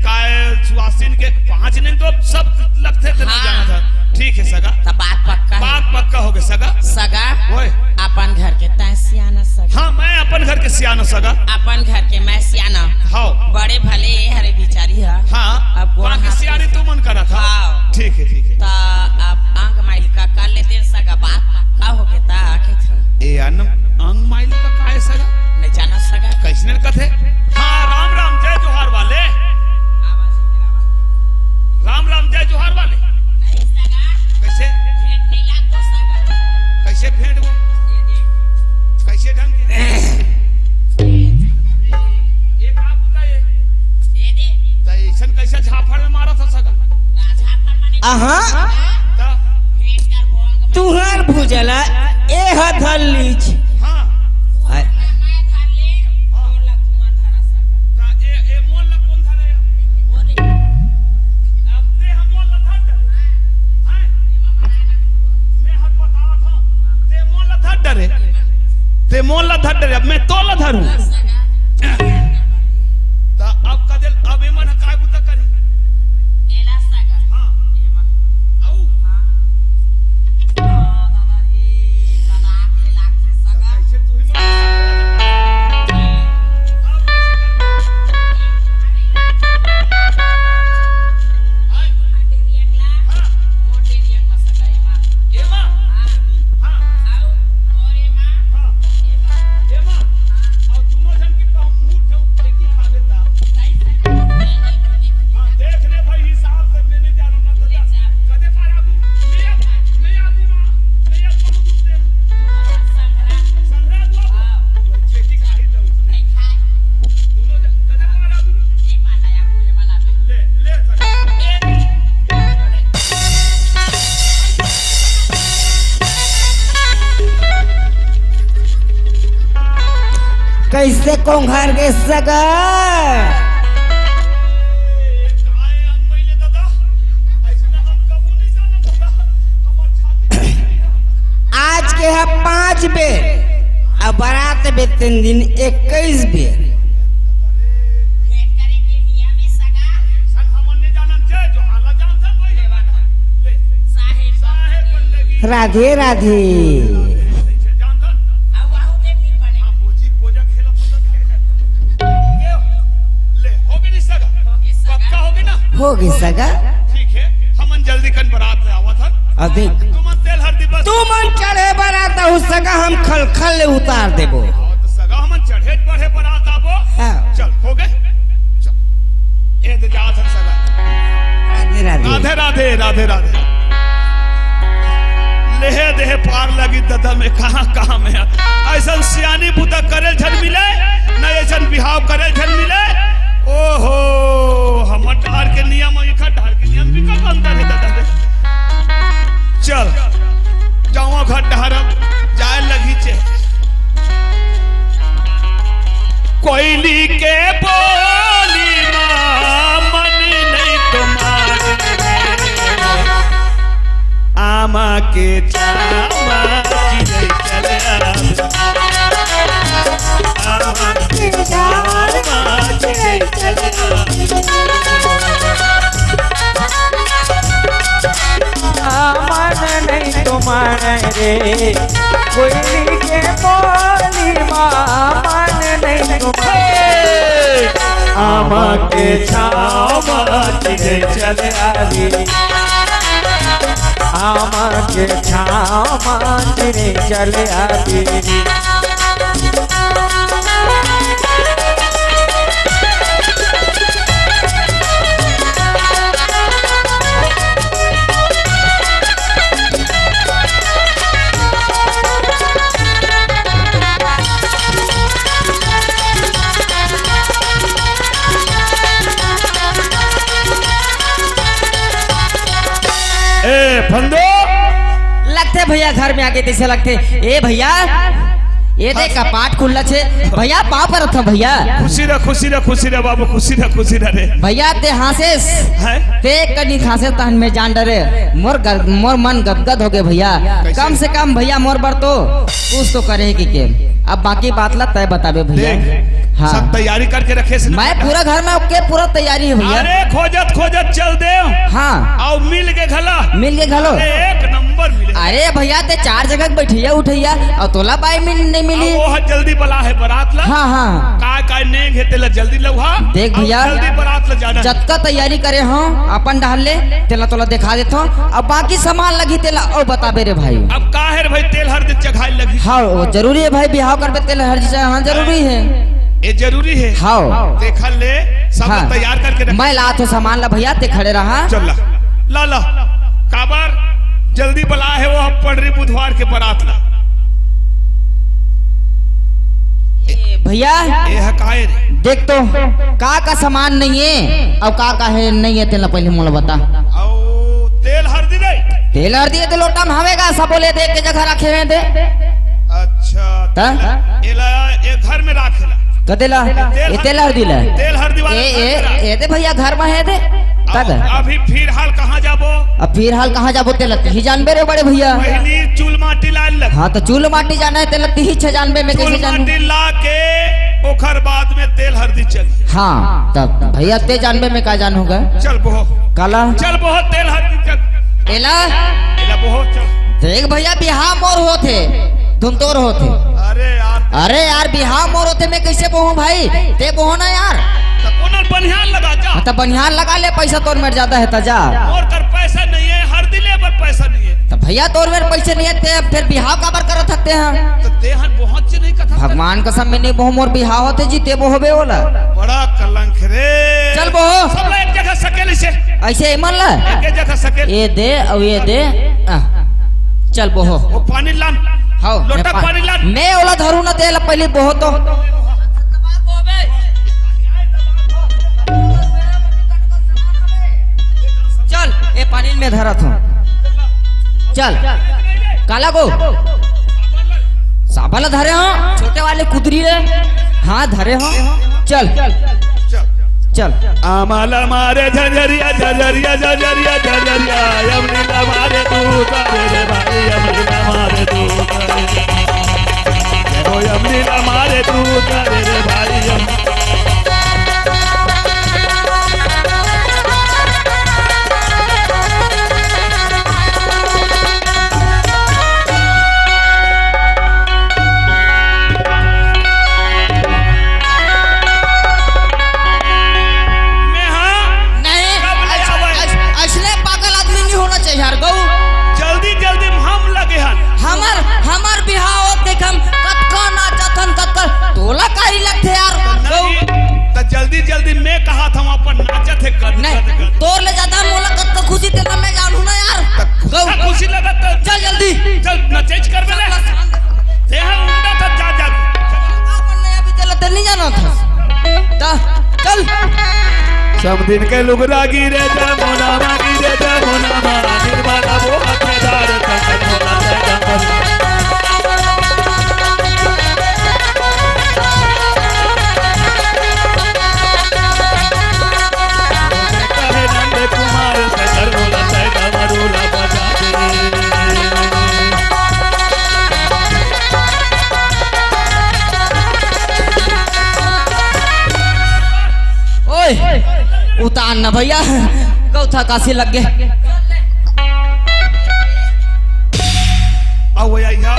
काय सुवासिन के पाँच नेंग तो सब लगथे, ते ना हाँ। जाना था। ठीक है सगा। त बात पक्का हे। बात पक्का हो गे सगा। सगा, ओए। अपन घर के तैं सियाना सगा। हाँ, मैं अपन घर सियाना सगा? अपन घर के मैं सियाना। हाँ। बड़े भले ये हरे बिचारी हा। हाँ। अब कोन बाकी हाथ सियानी में तू मन करा था। हाँ। ठीक है, ठीक है। त अब अंग माइल का कर लेते हैं सगा बात। का हो गया ता आके था। ए अन अंग माइल का काय सगा? नहीं जाना सगा। कैसने कथे? हाँ, राम राम, जय जोहार वाले। राम राम, जय जोहार वाले। नहीं सगा। कैसे? भेंट नहीं लागतो सगा। कैसे भेंट वो? ये देख। कैसे ढंग के? ये का बुता ये? ये देख। त ऐसन कैसे झापड़ में मारा था सगा? राजा पर मने आहा। त? भेंट कर भोंग में। तुहर भुजला ए ह धर लीच। हाँ। आय। मैं धर ले, हाँ। बोला तुमन धरा सगा। त ए, ए मोल ला कौन धरे? वो दे। अब ते हम मोल ला धर दे। हैं? मैं हर बतावत हूँ। ते मोल ला धर डरे। ते मोल ला धर डरे। अब मैं तो ला धरू। त अब कदे, अब एमन ह काय बुता करी? एला सगा। हाँ। एमन। आऊ। हाँ। हाँ, दादा रे, दादा आके लागथे सगा। कैसे तू ही मार? अब कैसे करबो? आय। हाँ। एमा? हाँ। हाँ। एमा? अउ दुनो झन के कहूँ मुँह ठेऊ फेंकी खा लेता। हाँ, देख ले भाई, हिसाब से मैं नहीं जानू ना दादा। कदे पार आबू? मैं, मैं आबू माँ, मैं आबू बहुत दूर से हूँ। संग्रह दुआ को। फेंकी खा ही जाऊ। दुनो झन, कदे पार आबू? ले, ले सगा। कैसे कोंघर के सगा? आज के ह पाँच बेर, अब बारात में तीन दिन इक्कीस बेर। राधे राधे। हो गे सगा। ठीक है, हमन जल्दी कन बरात में आवत हन। अ देख। तुमन तेल हरदी बस। तुमन चढ़े बरात आहू सगा, हम खलखल ले उतार देबो। हाँ, तो सगा हमन चढ़े बढ़े बरात आबो। हाँ। चल, हो गे। चल। ए दे जात हन सगा। राधे राधे। राधे राधे, राधे राधे। लेहे देहे पार लगी ददा में कहाँ कहाँ में है। ऐसन सियानी बुता करे झन मिले, न ऐसन बिहाव करे झन मिले। ओहो, हमर डहर के नियम अउ एखर डहर के नियम भी का अंतर है ददा में। चल, जावा घर डहर अब जाए लगी चे। कोयली के बोली मा मन नहीं तुम्हारे, आमा के चामा चिड़ै चले आवे। आमा के चामा चिड़ै चले आवे। मन नहीं तुम्हारे रे, कोयली के बोली मा मन नहीं तुम्हारे। आमा के छाँव मा चिड़ै चले आवे। आमा के छाँव मा चिड़ै चले आवे। ए, फंदो। लगथे भैया, घर में आगे तैसे लगथे। ए भैया, ए दे कपाट खुल्ला छे। भैया, पाँव परत हँव भैया। खुशी रह, खुशी रह, खुशी रह बाबू, खुशी रह, खुशी रह रे। भैया, ते हाँसेस। हैं? ते कनी हाँसेस तहन मैं जान डरे। मोर गर-, मोर मन गदगद हो गे भैया। कैसे? कम से कम भैया, मोर बर तो कुछ तो करे कि के। अब बाकी बात ला तय बताबे भैया। देख, हाँ। सब तैयारी करके रखे से ना मैं बेटा। पूरा घर में ओके पूरा तैयारी है भैया। अरे खोजत खोजत चल दे। हाँ। अउ मिल के घला। मिल के घलो। अरे एक नंबर मिले। अरे भैया ते चार जगह के बैठैया उठैया अउ तोला बाई मिल नहीं मिली। अब वो जल्दी बला है बारात ला। हाँ, हाँ। काय काय नेग हे तेला जल्दी लउहा। देख अउ भैया, जल्दी बारात ला जाना है। जतका तैयारी करे हो अपन डहर ले तेला तोला दिखा देथो। अब बाकी सामान लगी तेला अउ बताबे रे भाई। अब का है रे भाई, तेल हरदी चघाई लगी। हाँ, वो जरूरी है भाई, बिहाव करबे तेल हरदी चढ़ाना जरूरी है। ये जरूरी है। हाँ। देखा ले, सब हाँ। तैयार करके रख। मैं लात हो सामान ला भैया, ते खड़े रहा। चल ला, ला, ला। काबर जल्दी बला है वो, अब पंडरी बुधवार के बारात ला। ए, भैया, ये है काय रे? देख तो, का का सामान नहीं है, अउ का का है नहीं है, तेला पहले मोला बता। अउ तेल हरदी रे? तेल हरदी तो लोटा में हवेगा, सब बोले दे के जगह रखे हुए दे। अच्छा, त? तेल, एला, ये घर में राखेला। कतेला? तेल ये तेल हरदी ला? तेल हरदी वाला ए, घर ए, में राख। ए दे भैया, घर में है दे। तद? अभी फिर हाल कहाँ जाबो? अब फिर हाल कहाँ जाबो, तेला तिही जानबे रे बड़े भैया। पहली चूल माटी लान लग। हाँ, तो चूल माटी जाना है, तेला तिही छे जानबे, मैं चूल कैसे जानबे? माटी ला के ओखर बाद में तेल हरदी चली। हाँ, तब भैया ते जानबे, मैं का जानूंगा? चल बोहो। काला? चल बोहो, तेल हरदी चल। एला? एला बोहो, चल। देख भैया, बिहाव मोर होत हे, धुन तोर होत हे। अरे यार। अरे यार, बिहाव मोर होत हे, मैं कैसे बोहूँ भाई? ते बोहो ना यार। त कोनो बनिहार लगा जा। हाँ, त बनिहार लगा ले, पैसा तोर मेर ज्यादा है, त जा। मोर कर पैसा नहीं है, हरदी ले बर पैसा नहीं है। त भैया, तोर मेर पैसे नहीं है, ते फिर बिहाव काबर करत हते हैं? त ते हर बहुत से नहीं कथा। भगवान कसम, मैं नहीं बोहूँ, मोर बिहाव होत हे जी, ते बोहबे ओला। बड़ा कलंक रे। चल बोहो। सब ला एक जगह सकेल इसे। ऐसे एमन ला? एक जगह सकेल। ये दे, अउ ये दे। आ, चल बोहो। वो पानी लान। हाओ, लोटा मैं पा-, पानी लान। मैं ओला धरू ना, तेला पहले बोहो तो। चल, ये पानी में धरत हूँ। चल, काला गो। साबल धरे हो, छोटे वाले कुदरी रे। हाँ, धरे हो। चल। चल। चल। आमाला मारे झंझरिया, झंझरिया, झंझरिया, झंझरिया। यमलीला मारे तू तारे रे भाई, यमलीला मारे तू तारे। ओ यमलीला मारे तू तारे रे भाई, यम- मैं हाँ? नहीं, कब ले अस-, आवे? अस-, असले पागल आदमी नहीं होना चाहिए यार, गऊ। जल्दी, जल्दी में हम लगे हन। हमर, हमर बिहाव होत देख हम कतका नाचत हन, कतका तोला काही लगथे यार, गऊ। नहीं, त जल्दी, जल्दी में कहा था अपन नाचत हे गद, नहीं, गद, गद। तोर ले ज्यादा मोला कतका खुशी तेला मैं जानू ना यार, त गऊ। खुशी लगत त चल जल्दी। चल, नचेज कर बेले। चल, शांत। ते हा उंडा था, जा, जा। अपन नया भी चला, ते नहीं जाना था। ता, चल। समदिन के लुगरा गिरे जमुना मा, गिरे जमुना मा, निर्मला वो हकदार तन मोला तन। कहे नंद कुमार सगर मोला तन डमरूला बजा दे। ओए, उतार ना भैया, गौथा काशी लग गए। अब वो या, या,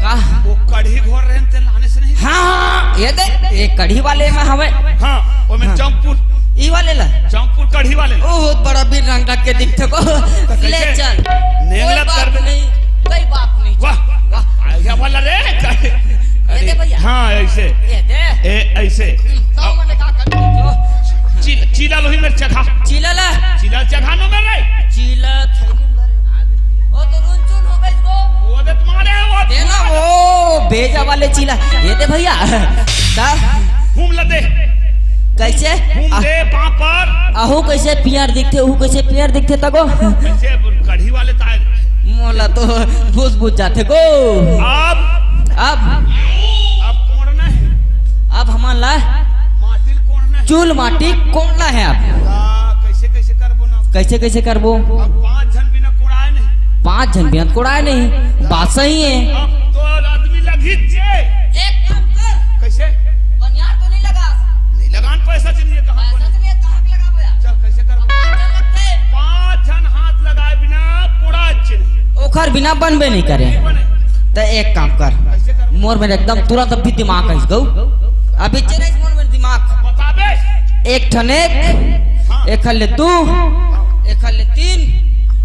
का? वो कढ़ी घोर रहे हैं, तेल लाने से नहीं? हाँ, हाँ, ये दे, ये कढ़ी वाले में हवे। हाँ, वो में हाँ। चंपुर। ई वाले ला? चंपुर कढ़ी वाले ला। बहुत बड़ा बीर रंग रख के दिखथे को। तो ले कैसे? चल। नेंगला कोई बात कर दे। नहीं, कोई बात नहीं। वाह। वाह। आइया वाला रे। ये दे भैया। हाँ, ऐसे। ये दे। ए, ऐसे। हम्म, तो मैंने कहा कर दो। चील-, चीला लोही मेर चघा। चीला ला। चीला चघा नो मेरे। चीला थैली में भरे। ओ तो रुनचुन हो गई वो। वो दे तुम्हारे वो। दे ना वो, बेजा वाले चीला। ये दे भैया। ता? घूम ला दे। कैसे? घूम आ- दे, पापड़। अहू कैसे पियर दिखथे, अहू कैसे पियर दिखथे तको? कैसे कढ़ी वाले ताए? मोला तो बुझ बुझ जाथे गो। अब? अब? अब कोड़ना है। अब हमन ला माटी कोड़ना है। चूल माटी कोड़ना है अब। ता कैसे कैसे करबो ना? कैसे कैसे करबो? अब पांच झन बिना कोड़ाए नहीं। पांच झन बिना कोड़ाए नहीं। बात सही है। अब तो आदमी लगी जे। एक बिना बनबे नहीं करे। त एक काम कर, मोर में एकदम तुरंत अभी दिमाग आइस गऊ, अभी चेंज आइस मोर में दिमाग। एक ठन एक, एक ले दू, एक ले तीन,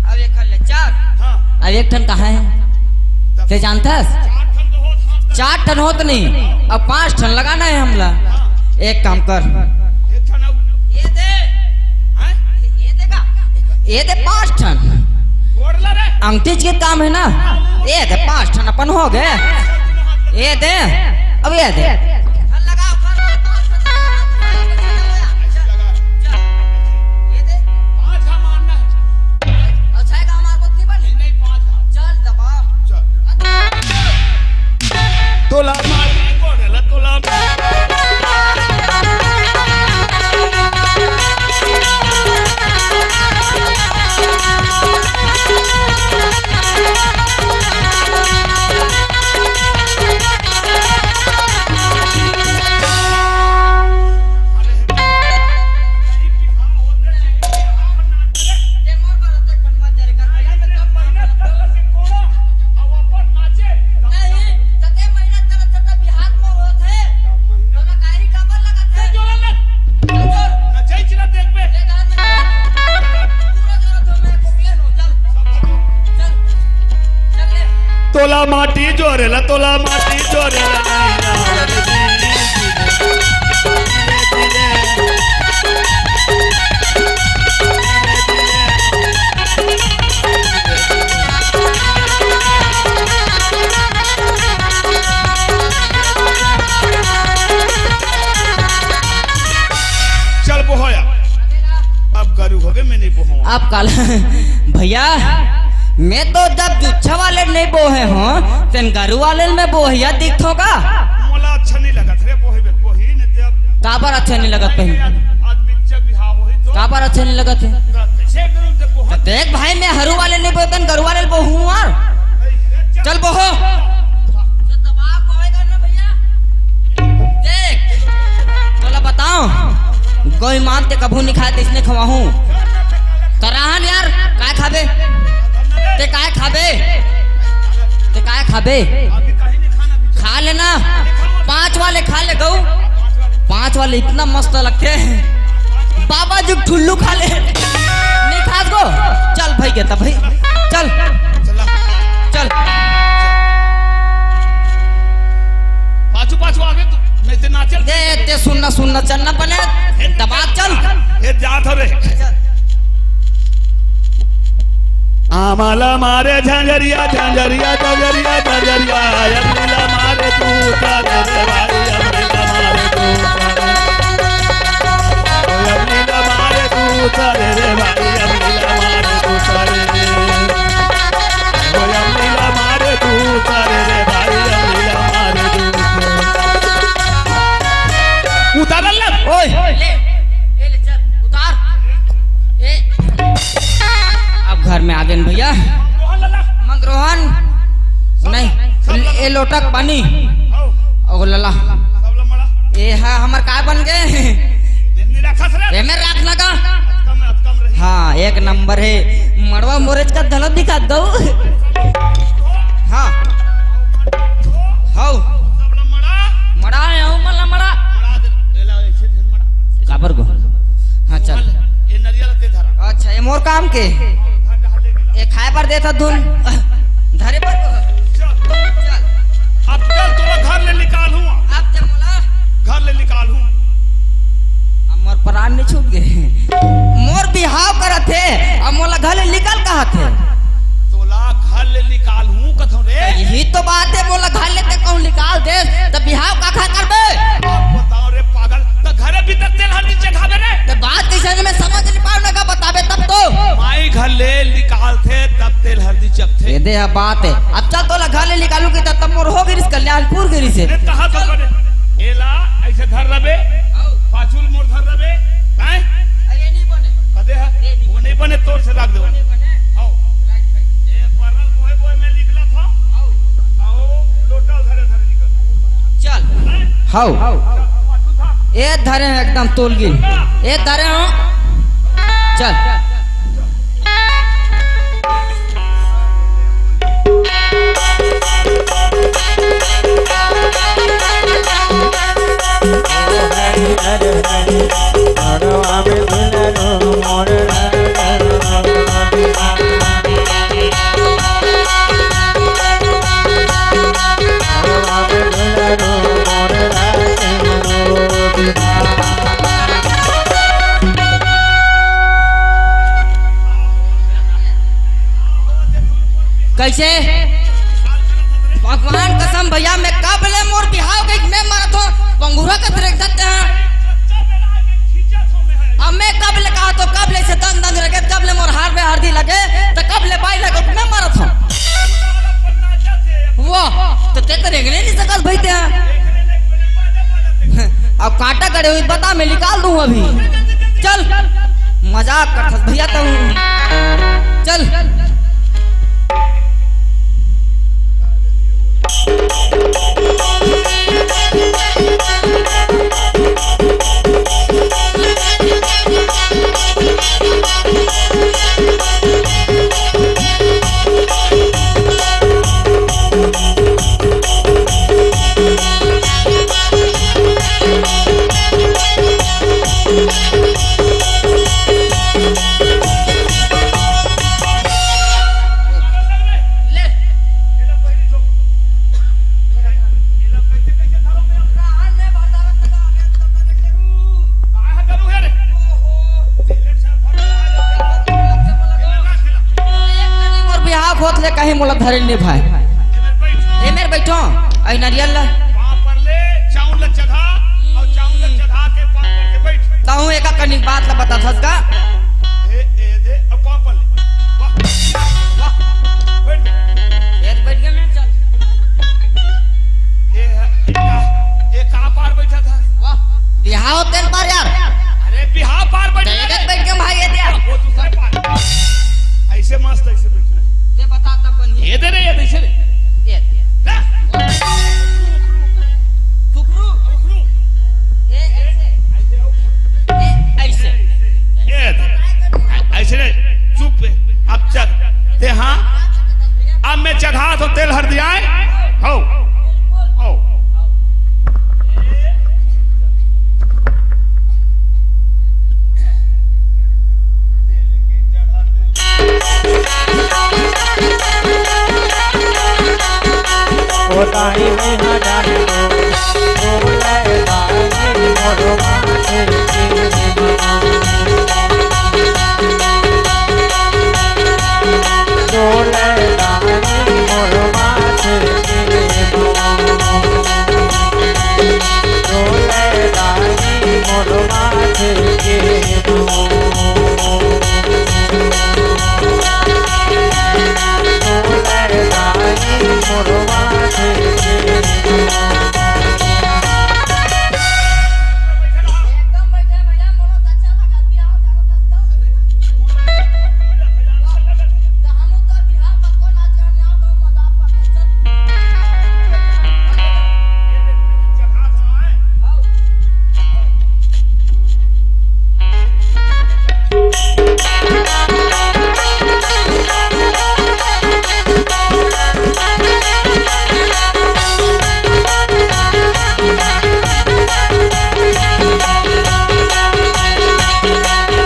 अब एक ले चार। अब एक ठन कहाँ है, ते जानथस? चार ठन होत नहीं, अब पांच ठन लगाना है हमला। एक काम कर, ये दे, ये दे का? ये दे पांच ठन। अंगठीच के काम है ना, ये दे पांच ठन अपन हो गए। ये दे, अब ये दे। तोला माटी गोड़ेला, तोला तोला माटी जोरेला, तोला माटी जोरेला। चल बोहोया, अब गरु होगे, मैं नहीं बोहूँ। अब काल भैया, मैं तो जब जुच्छा वाले नहीं बोहे हों, तेन गरु वाले में बोहिया दिखथों का? मोला अच्छा नहीं लगत रे, बोहे बे, बोही नहीं ते अब। काबर अच्छा नहीं लगत पहले? आज बिच्चा बिहाव होही तो। काबर अच्छा नहीं लगत है? कैसे करूँ ते बोहा? तो देख भाई, मैं हरू वाले नहीं बोहूँ, तेन गरु वाले बोहूँ यार। चल बोहो। देख, तोला बताओ, गौ मांस ते कभू नहीं खाए, तइसने खवाहूं। त रहन यार, काय खाबे? ते काय खाबे? ते काय खाबे? खा लेना, पांच वाले खा ले गऊ। पांच वाले इतना मस्त लगथे। बाबा जी ठुल्लू खा ले। नहीं खास गो। चल भाई, कहता भाई, चल। चल। पाछू पाछू आगे तू, मैं ते ना चल। दे, ते सुनना, सुनना, चलना बने। दबा चल। ये जात हवे। आमाला मारे झंझरिया, झंझरिया, झंझरिया, झंझरिया। अमलीला मारे तू उतारे रे भाई, अमलीला मारे तू उतारे। ओ अमलीला मारे तू उतारे रे भाई, अमलीला मारे तू उतारे। ओ अमलीला मारे तू उतारे रे भाई, अमलीला मारे तू उतारे। उतार ले। ओए। ले, ए ले चल, उतार। ए। अब घर में आ गए न भैया। मंगरोहन। नहीं, ए लोटा के पानी। ओ लला। ए हा, हमर काय बन गए? एमे राख ना का। हाँ, एक नंबर है। मड़वा मोरेच का धलत दिखा दो। हाँ। हौ। मड़ा है, हौ, मला मड़ा। काबर गो? हाँ, चल। अच्छा, ये मोर काम के। ये खाए बर देता धुन। धरे बर गो। चल। अब चल, तोला घर ले निकालहूँ। अब ते मोला घर ले निकालहूँ। अब मोर प्राण नहीं छूट गए। मोर बिहाव करत हे, अब मोला घर ले निकल कहत हे। तोला घर ले निकालहूँ कथों रे। यही तो बात है, मोला घर ले ते कहूँ निकाल दे, त बिहाव काखर करबे? अब बताओ रे पागल, त घरे भीतर तेल हल्दी चघाबे रे? ते बात कैसे मैं समझ नहीं पाऊँ ना, का बताबे तब तो। माई घर ले निकालथे, तब तेल हल्दी चघथे। ये दे अब बात है। अब चल तोला घर ले निकालूँ कि तब मोर हो गिरिस कल्याणपुर गिरिस है। रे कहाँ तो करे? एला ऐसे धर रबे, पाछुल मोर धर रबे, हैं? अरे नहीं बने। कदे है? वो नहीं बने, तोर से रख दे। आओ। ए परल बोहे बोहे में निकला था। आओ। आओ, लोटा धरे धरे निकल। चल। हाउ। ए धरे हैं एकदम तोलगी। ए धरे हो। चल। काटा गड़े हुई बता, मैं निकाल दूं अभी। चल, मजाक करथस भैया तू। चल। मोर बिहाव होत ले कहीं मोला धरे नहीं भाई। ए मेर बैठो, आई नरियल ला। पाँव पर ले, चाउर ला चघा, और चाउर ला चघा के पाँव पर के बैठ। ताहू एका कनिक बात ला बता थस का? ए, ए दे, अब पाँव पर ले। वाह, वाह, बैठ। ए बैठ गया मैं, चल। ए, ए, ए कहाँ पार बैठा था? वाह, बिहाव तेल पार यार। अरे बिहाव पार बैठा तो था। बैठ गया भाई, ये दे। वो दूसरे पार। ऐसे मस्त, ऐसे बैठना है। ते बता तब बन ये दे रे, ये दे, ऐसे दे। ये दे। ना। फुकरू। फुकरू। ये ऐसे। ऐसे आओ। ये ऐसे। ये दे। ऐसे रे, चुप। अब चल। ते हाँ। अब मैं चघा तो तेल हर दिया है। हो। हो। ओ दाई में हजार बोले दाई मोर माथे के बोले दाई मोर माथे के बोले दाई मोर माथे के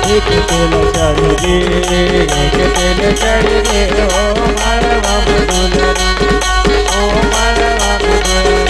एक तेल चढ़ गे, एक तेल चढ़ गे, ओ मालवा में दुलरी, ओ मालवा में दुलरी।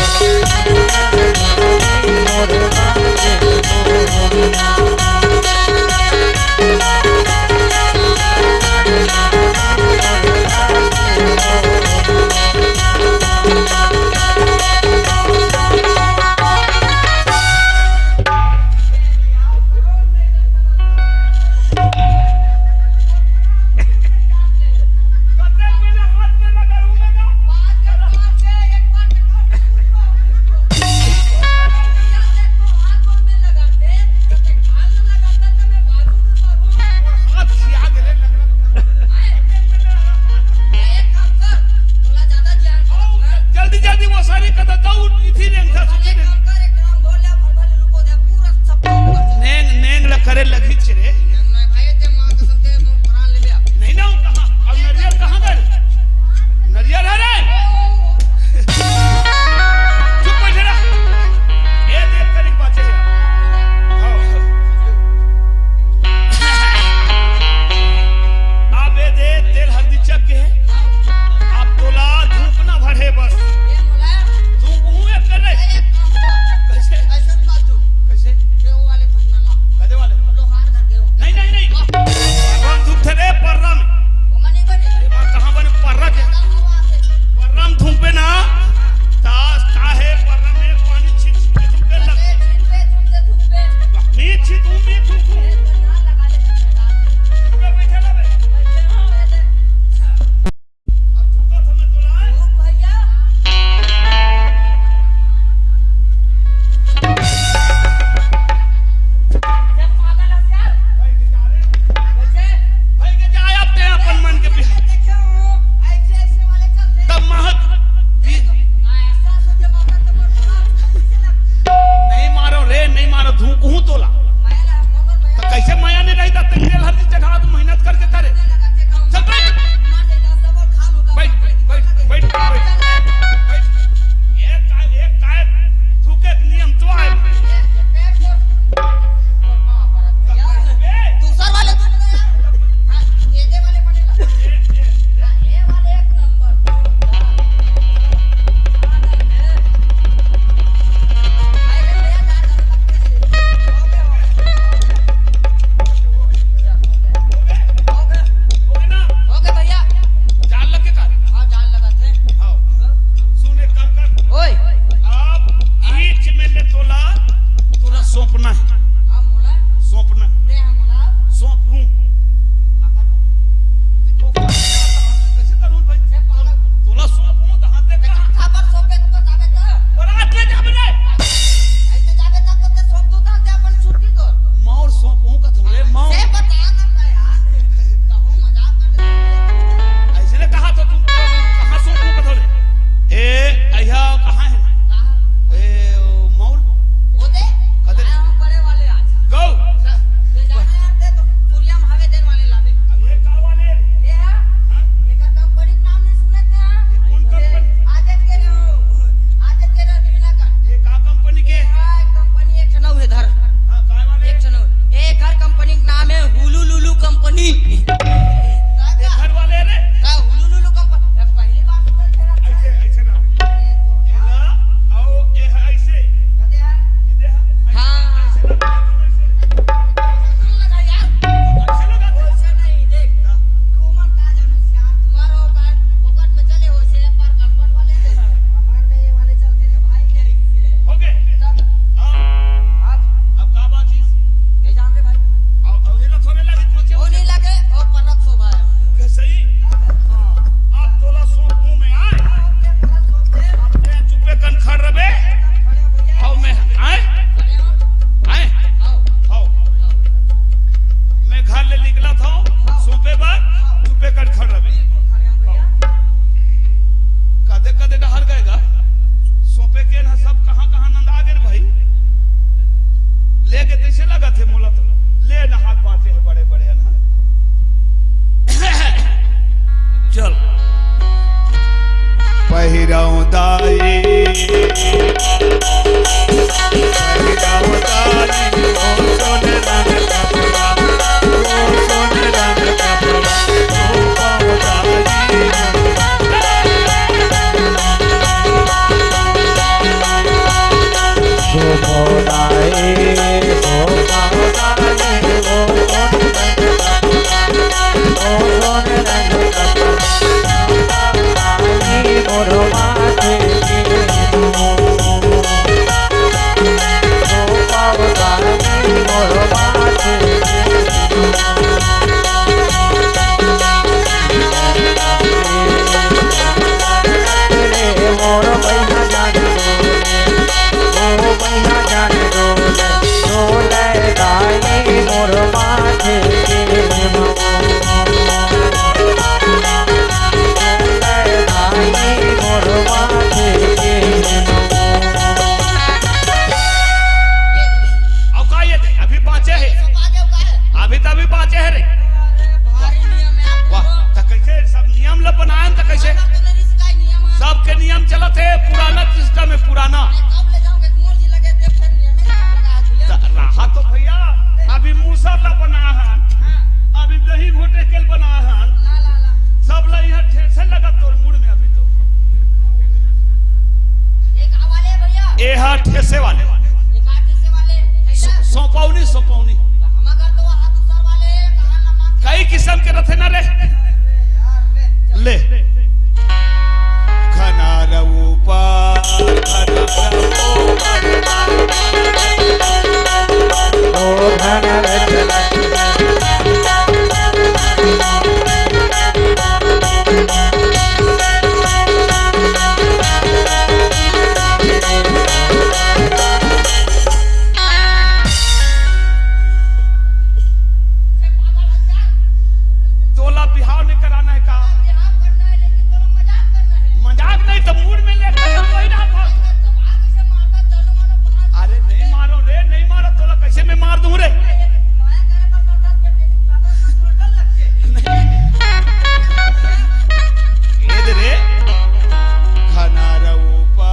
अउ का ये दे? अभी बाँचे हे। अभी तो अभी बाँचे हे रे। वाह, त कइसे सब नियम ल बनाएन, त कइसे? सबके नियम चलत हे, पुराना सिस्टम हे, पुराना। त रहा तो भइया, अभी मूसर ल बनाए हन, अभी दही घोटे के ल बनाए हन, सब ल इहाँ ठेसे लगत तोर मुड़ में अभी तो। एहा ठेसे वाले। सो-, सोपौनी, सोपौनी। कई किसम के रथे ना रे। ले। घना रऊपा, घना रऊपा। ओ घना रऊपा। तोला बिहाव नहीं कराना है का? मजाक नहीं तो मूड में लेकर तो कोई ना था। अरे नहीं मारो रे, नहीं मारो, तोला कैसे मैं मार दूं रे? ए दे रे, घना रऊपा।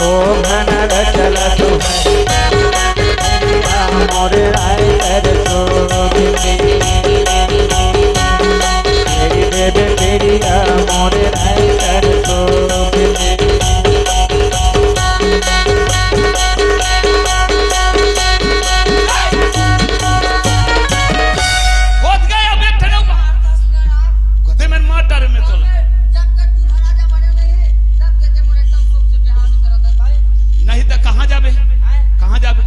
ओ घना रचल तू है, मोरे राय कर सो तेरी बेबे तेरी मोरे राय कर सो। होत गए अब एक ठन अउ। कते मेर मार डारे में तोला। नहीं त कहाँ जाबे? कहाँ जाबे?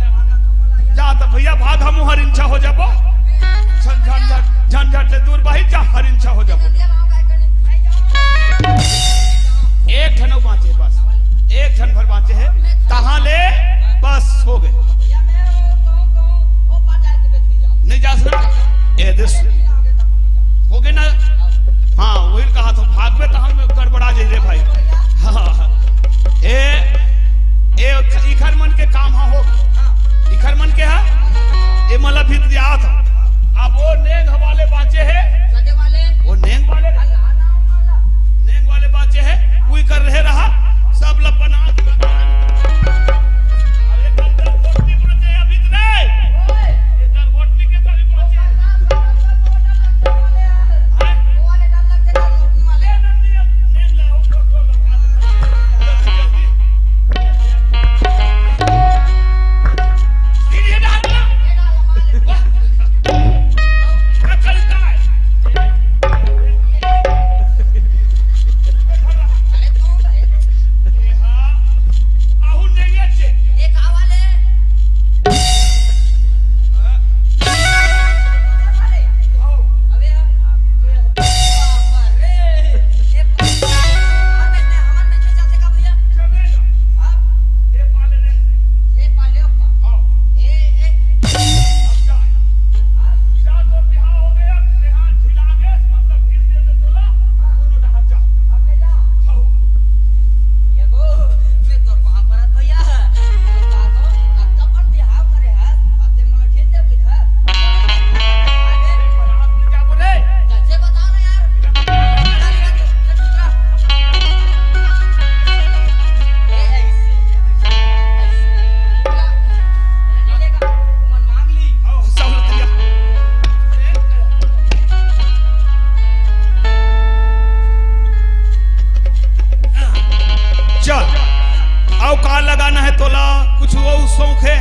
जा त भइया भाग, हमू हरिंछा हो जाबो। झंझट, झंझट से दूर बाहिर जा, हरिंछा हो जाबो। एक ठन अउ बाँचे बस, एक ठन भर बाँचे हे, तहाँ ले बस हो गए। नहीं जा सकता। ए देश हो गए ना। हाँ, वही कहा तो भाग में तो हम गड़बड़ा जाइए भाई। हाँ, हाँ, हाँ। ए, ए, इखर मन के काम हा हो। इखर मन के हा? ए मला भी दिया था। अब वो नेंग वाले बाँचे हे। वो नेंग वाले, नेंग वाले बाँचे हे। कोई कर रहे रहा। सब लपना। अरे, कल, कल कोटनी पहुँचे अभी तो नहीं। ये कल कोटनी के तभी पहुँचे। अउ का लगाना हे तोला? कुछ वो शौक हे?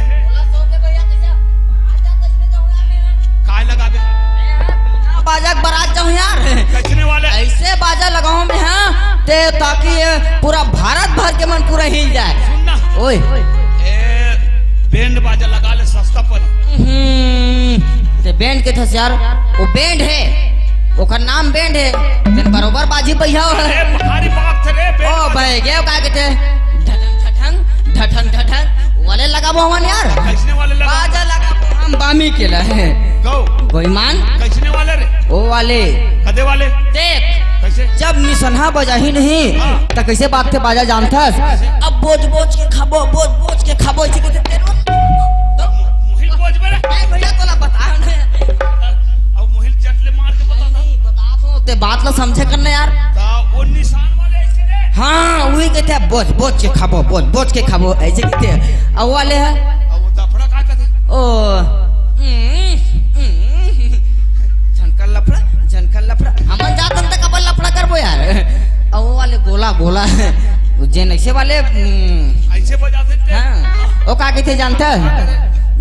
काय लगाबे? बाजा के बारात जाऊं यार। कइसने वाले? ऐसे बाजा लगाऊं मैं, हाँ, ते ताकि ये पूरा भारत भर के मन पूरा हिल जाए। सुन ना। ओए। ए, बैंड बाजा लगा ले, सस्ता पड़ी। हम्म, ते बैंड के थस यार, वो बैंड हे, ओकर नाम बैंड हे, लेकिन बरोबर बाजी पहिया हो। अरे भारी बात रे, बैंड ओ बाजा। भाई, गेव का कहते? ढठंग, ढठंग, ढठंग, ढठंग, वाले लगाबो हमन यार। कइसने वाले लगा? बाजा लगाबो हम बामी के ला हे। गौ। बेईमान। कइसने वाले रे? ओ वाले। कदे वाले? देख। कइसे? जब निसन्हा बजाही नहीं, हाँ। त कइसे बात के बाजा जानथस? कइसे? अब बोज बोज के खाबो, बोज बोज के खाबो, ऐसे कहते तेरे मोहिल बोज बे रे। ए भैया, तोला बता ना। अब मोहिल चट ले मार के बता। नहीं, बता दो, ते बात ला समझे कर ना यार। ता वो निशान वाले ऐसे रे। हाँ, वही कहते हैं, बोज बोज के खाबो, बोज बोज के खाबो, ऐसे कहते हैं। अब वाले है। अब वो दफड़ा का कहते हैं? ओ, हम्म, हम्म। झनकर लफड़ा, झनकर लफड़ा। हमन जातन त कबर लफड़ा करबो यार। अउ वो वाले गोला, गोला। वो जेन ऐसे वाले, हम्म। ऐसे बजा देते। हाँ। वो का कहते जानता है?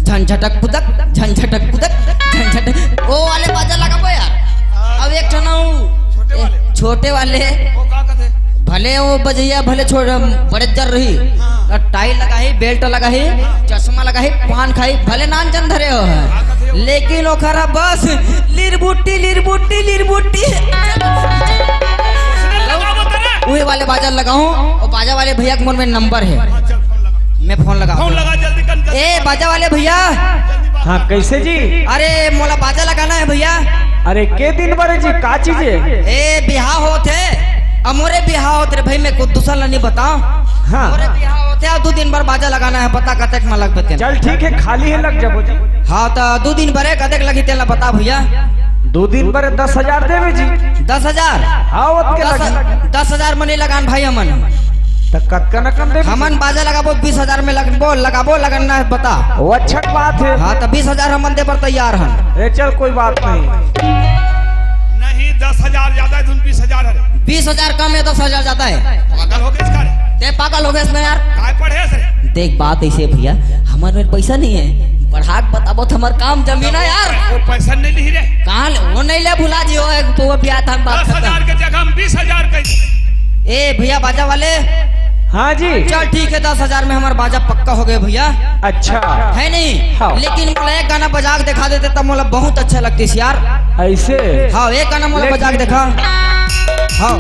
झन झटक पुदक, झन झटक पुदक, झन झटक। वो वाले बाजा लगाबो यार। अब एक ठन अउ, छोटे वाले। छोटे वाले। वो का कहते? भले वो बजैया, भले छोड़, बड़े जर रही। हाँ। और टाई लगाही, बेल्ट लगाही, हाँ। चश्मा लगाही, पान खाही, भले नान जन धरे हो। हाँ, कहते हो। लेकिन ओखरा बस लिरबुट्टी, लिरबुट्टी, लिरबुट्टी। उसने लगाबो तेरे। उहे वाले बाजा लगाऊं, और बाजा वाले भैया के मोर में नंबर है। हाँ, चल, फोन लगा। मैं फोन लगा। फोन लगा, जल्दी कर, जल्दी ए, कर। बाजा वाले भैया। जल्दी बात हाँ, कर। कैसे जी? अरे, मोला बाजा लगाना है भैया। अरे, के दिन बरे जी, का चीज है? ए, बिहाव होत हे। अब मोरे बिहाव होत रे भाई, मैं कुछ दूसरा ला नहीं बताओ। हाँ। मोरे बिहाव होत हे, अब दू दिन बर बाजा लगाना है, पता कतेक मा लगबे तेन। चल ठीक है, खाली है, लग जाबो जी। हाँ, तो दू दिन बरे कतेक लगही तेला बता भैया। दू दिन बरे दस हजार देबे जी। दस हजार? हाँ, ओतके दस, लगही। दस हजार में नहीं लगान भाई हमन। त कतका न कम देबे? हमन बाजा लगाबो, बीस हजार में लगबो, लगाबो, लगन ना बता। वो अच्छा बात है। हाँ, त बीस हजार हमन दे बर तैयार हन। ए, चल, कोई बात नहीं। नहीं, दस हजार ज्यादा है, तुम बीस हजार है। बीस हजार कम है, दस हजार ज्यादा है। पागल हो गए इसका रे? ते पागल हो गए इसमें यार। काय पढ़े से? देख, बात ऐसे है भैया, हमर में पैसा नहीं है, बढ़ा के बताबो तो हमर काम जमी ना यार। वो पैसा नहीं ली रे। कहाँ ले? वो नहीं ले, भुला जियो, एक तो वो भी आता हम बात दस हजार करता। के जगह हम बीस हजार कह ए भैया, बाजा वाले। हाँ जी। चल ठीक है, दस हजार में हमारा बाजा पक्का हो गया भैया। अच्छा। है नहीं? हाँ। लेकिन मोला एक गाना बजा के दिखा देते तब मोला बहुत अच्छा लगती यार। ऐसे? हाँ, एक गाना मोला लेकिन बजा के दिखा। हाँ।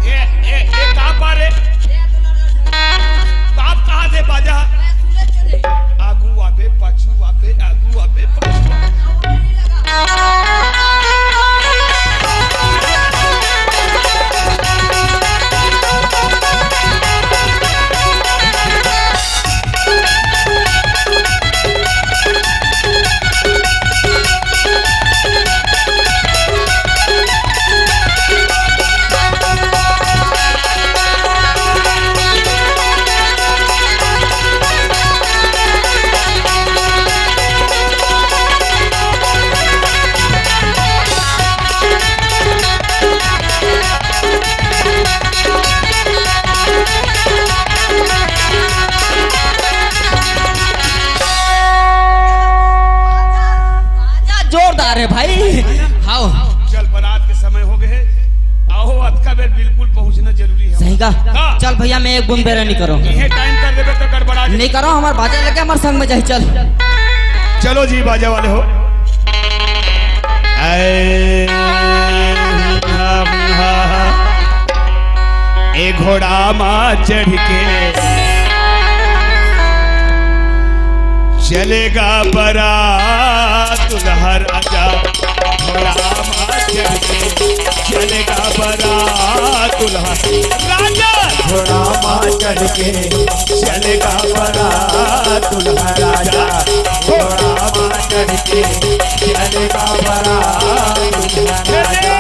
ए, ए, ए, का पा रे? बाप कहाँ से बाजा? आगू आबे, पाछू आबे, आगू आबे, पाछू आबे। जोरदार है भाई। हाँ। चल, बारात के समय हो गए है। आओ, अतका बेर बिल्कुल पहुंचना जरूरी है। सही का? का? चल भैया, मैं एक बूंद बेरा नहीं करो। इहे टाइम कर देबे तो गड़बड़ा जाए। नहीं करो, हमार बाजा लगे, हमार संग में जाए, चल। चलो जी, बाजा वाले हो। ऐ, ए घोड़ा मा चढ़ के चलेगा बारात दुल्हा राजा। घोड़ा मा चढ़ के चलेगा बारात दुल्हा राजा। घोड़ा मा चढ़ के चलेगा बारात दुल्हा राजा। घोड़ा मा चढ़ के चलेगा बारात दुल्हा राजा।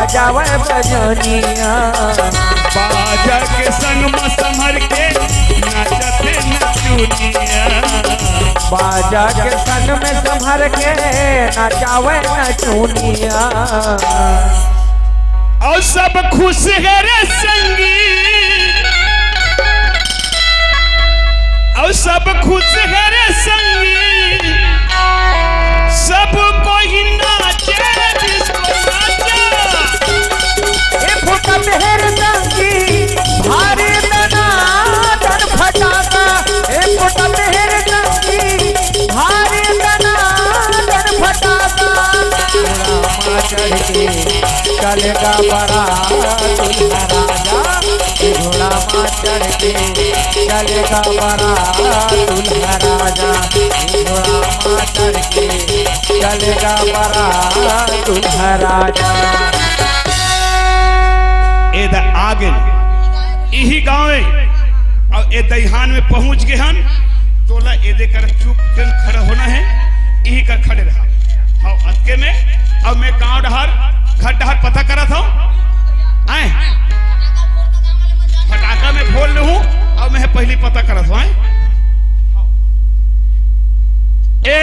बजावे बजनिया। बाजा के संग में संभर के नाचत नचुनिया। बाजा के संग में संभर के नचावे नचुनिया। अउ सब खुश हे रे संगी, अउ सब खुश हे रे संगी, सब कोई नाचे disco नाचा। ए फुटत हे रे संगी, भारी दनादन फटाका। ए फुटत हे रे संगी, भारी दनादन फटाका। घोड़ा मा चढ़ के चलेगा बरात दूल्हा राजा। घोड़ा मा चढ़ के चलेगा बरात दूल्हा राजा। घोड़ा मा चढ़ के चलेगा बरात दूल्हा राजा। ए द आ गेन, इही गाँव ए, अउ ए दइहान में पहुँच गे हन। तोला एदे कर चुप चल खड़ा होना हे, इही कर खड़े रहा। हाँ, अतके में, अब मैं गाँव डहर, घर डहर पता करत हँव। आय, फटाका में फोड़ लूँ, अब मैं पहली पता करत हँव। आय, ए,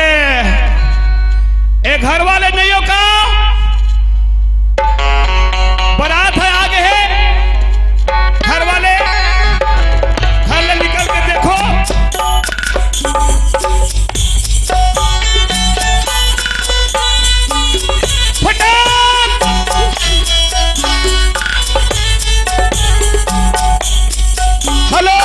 ए घर वाले नहीं हो का? बरात हे, आ गे हे। घर वाले, घर ले निकल के देखो। फटाक। हेलो।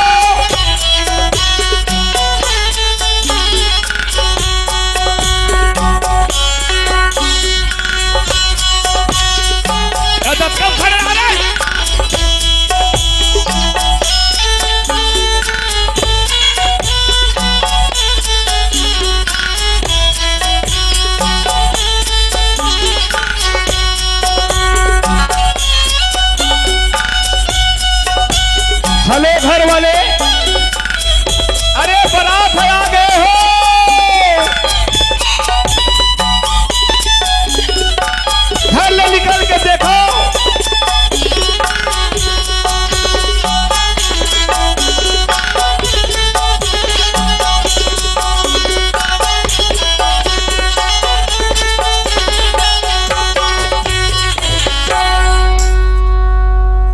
हेलो घर वाले, अरे बरात हे, आ गे हो। घर ले निकल के देखो।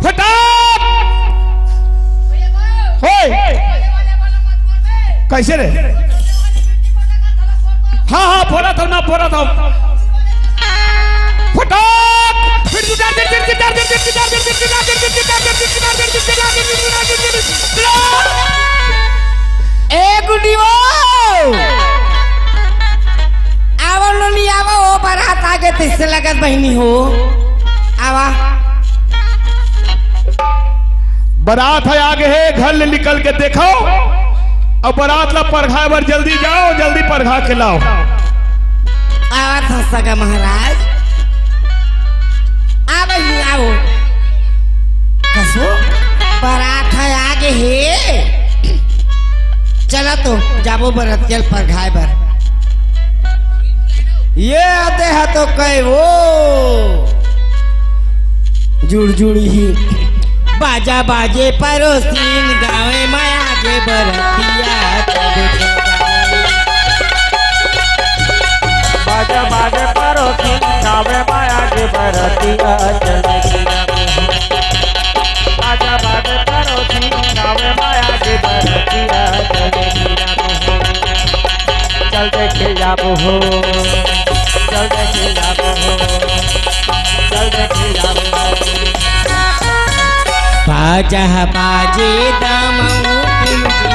फटाक। होय। कैसे रे? हाँ, हाँ, फोड़ा था ना, फोड़ा था। फटाक। फिर गिटार, गिटार, गिटार। ए गुड्डी वो। आवा नोनी, आवा, ओ बरात आगे, तइसे लगत बहिनी हो। आवा। बरात हे, आगे हे, घर ले निकल के देखो, अउ बरात ला परघाय बर जल्दी जाओ, जल्दी परघा के लाओ। आवत हँव सगा महाराज। आ बहिनी, आओ। कसो, बरात हे, आगे हे। चला तो, जाबो बरतिया ल परघाय बर। ये आते हैं तो कहे वो। जुड़ जुड़ ही। बाजा बाजे परोसिन, गावे माया के बरतिया। बाजा बाजे परोसिन, गावे माया के बरतिया। बाजा बाजे परोसिन, गावे माया के बरतिया। चल देखे जाबो हो, चल देखे जाबो हो, चल देखे जाबो हो। बाजा बाजे दमऊ टिम टिम,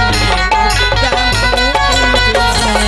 दमऊ टिम टिम।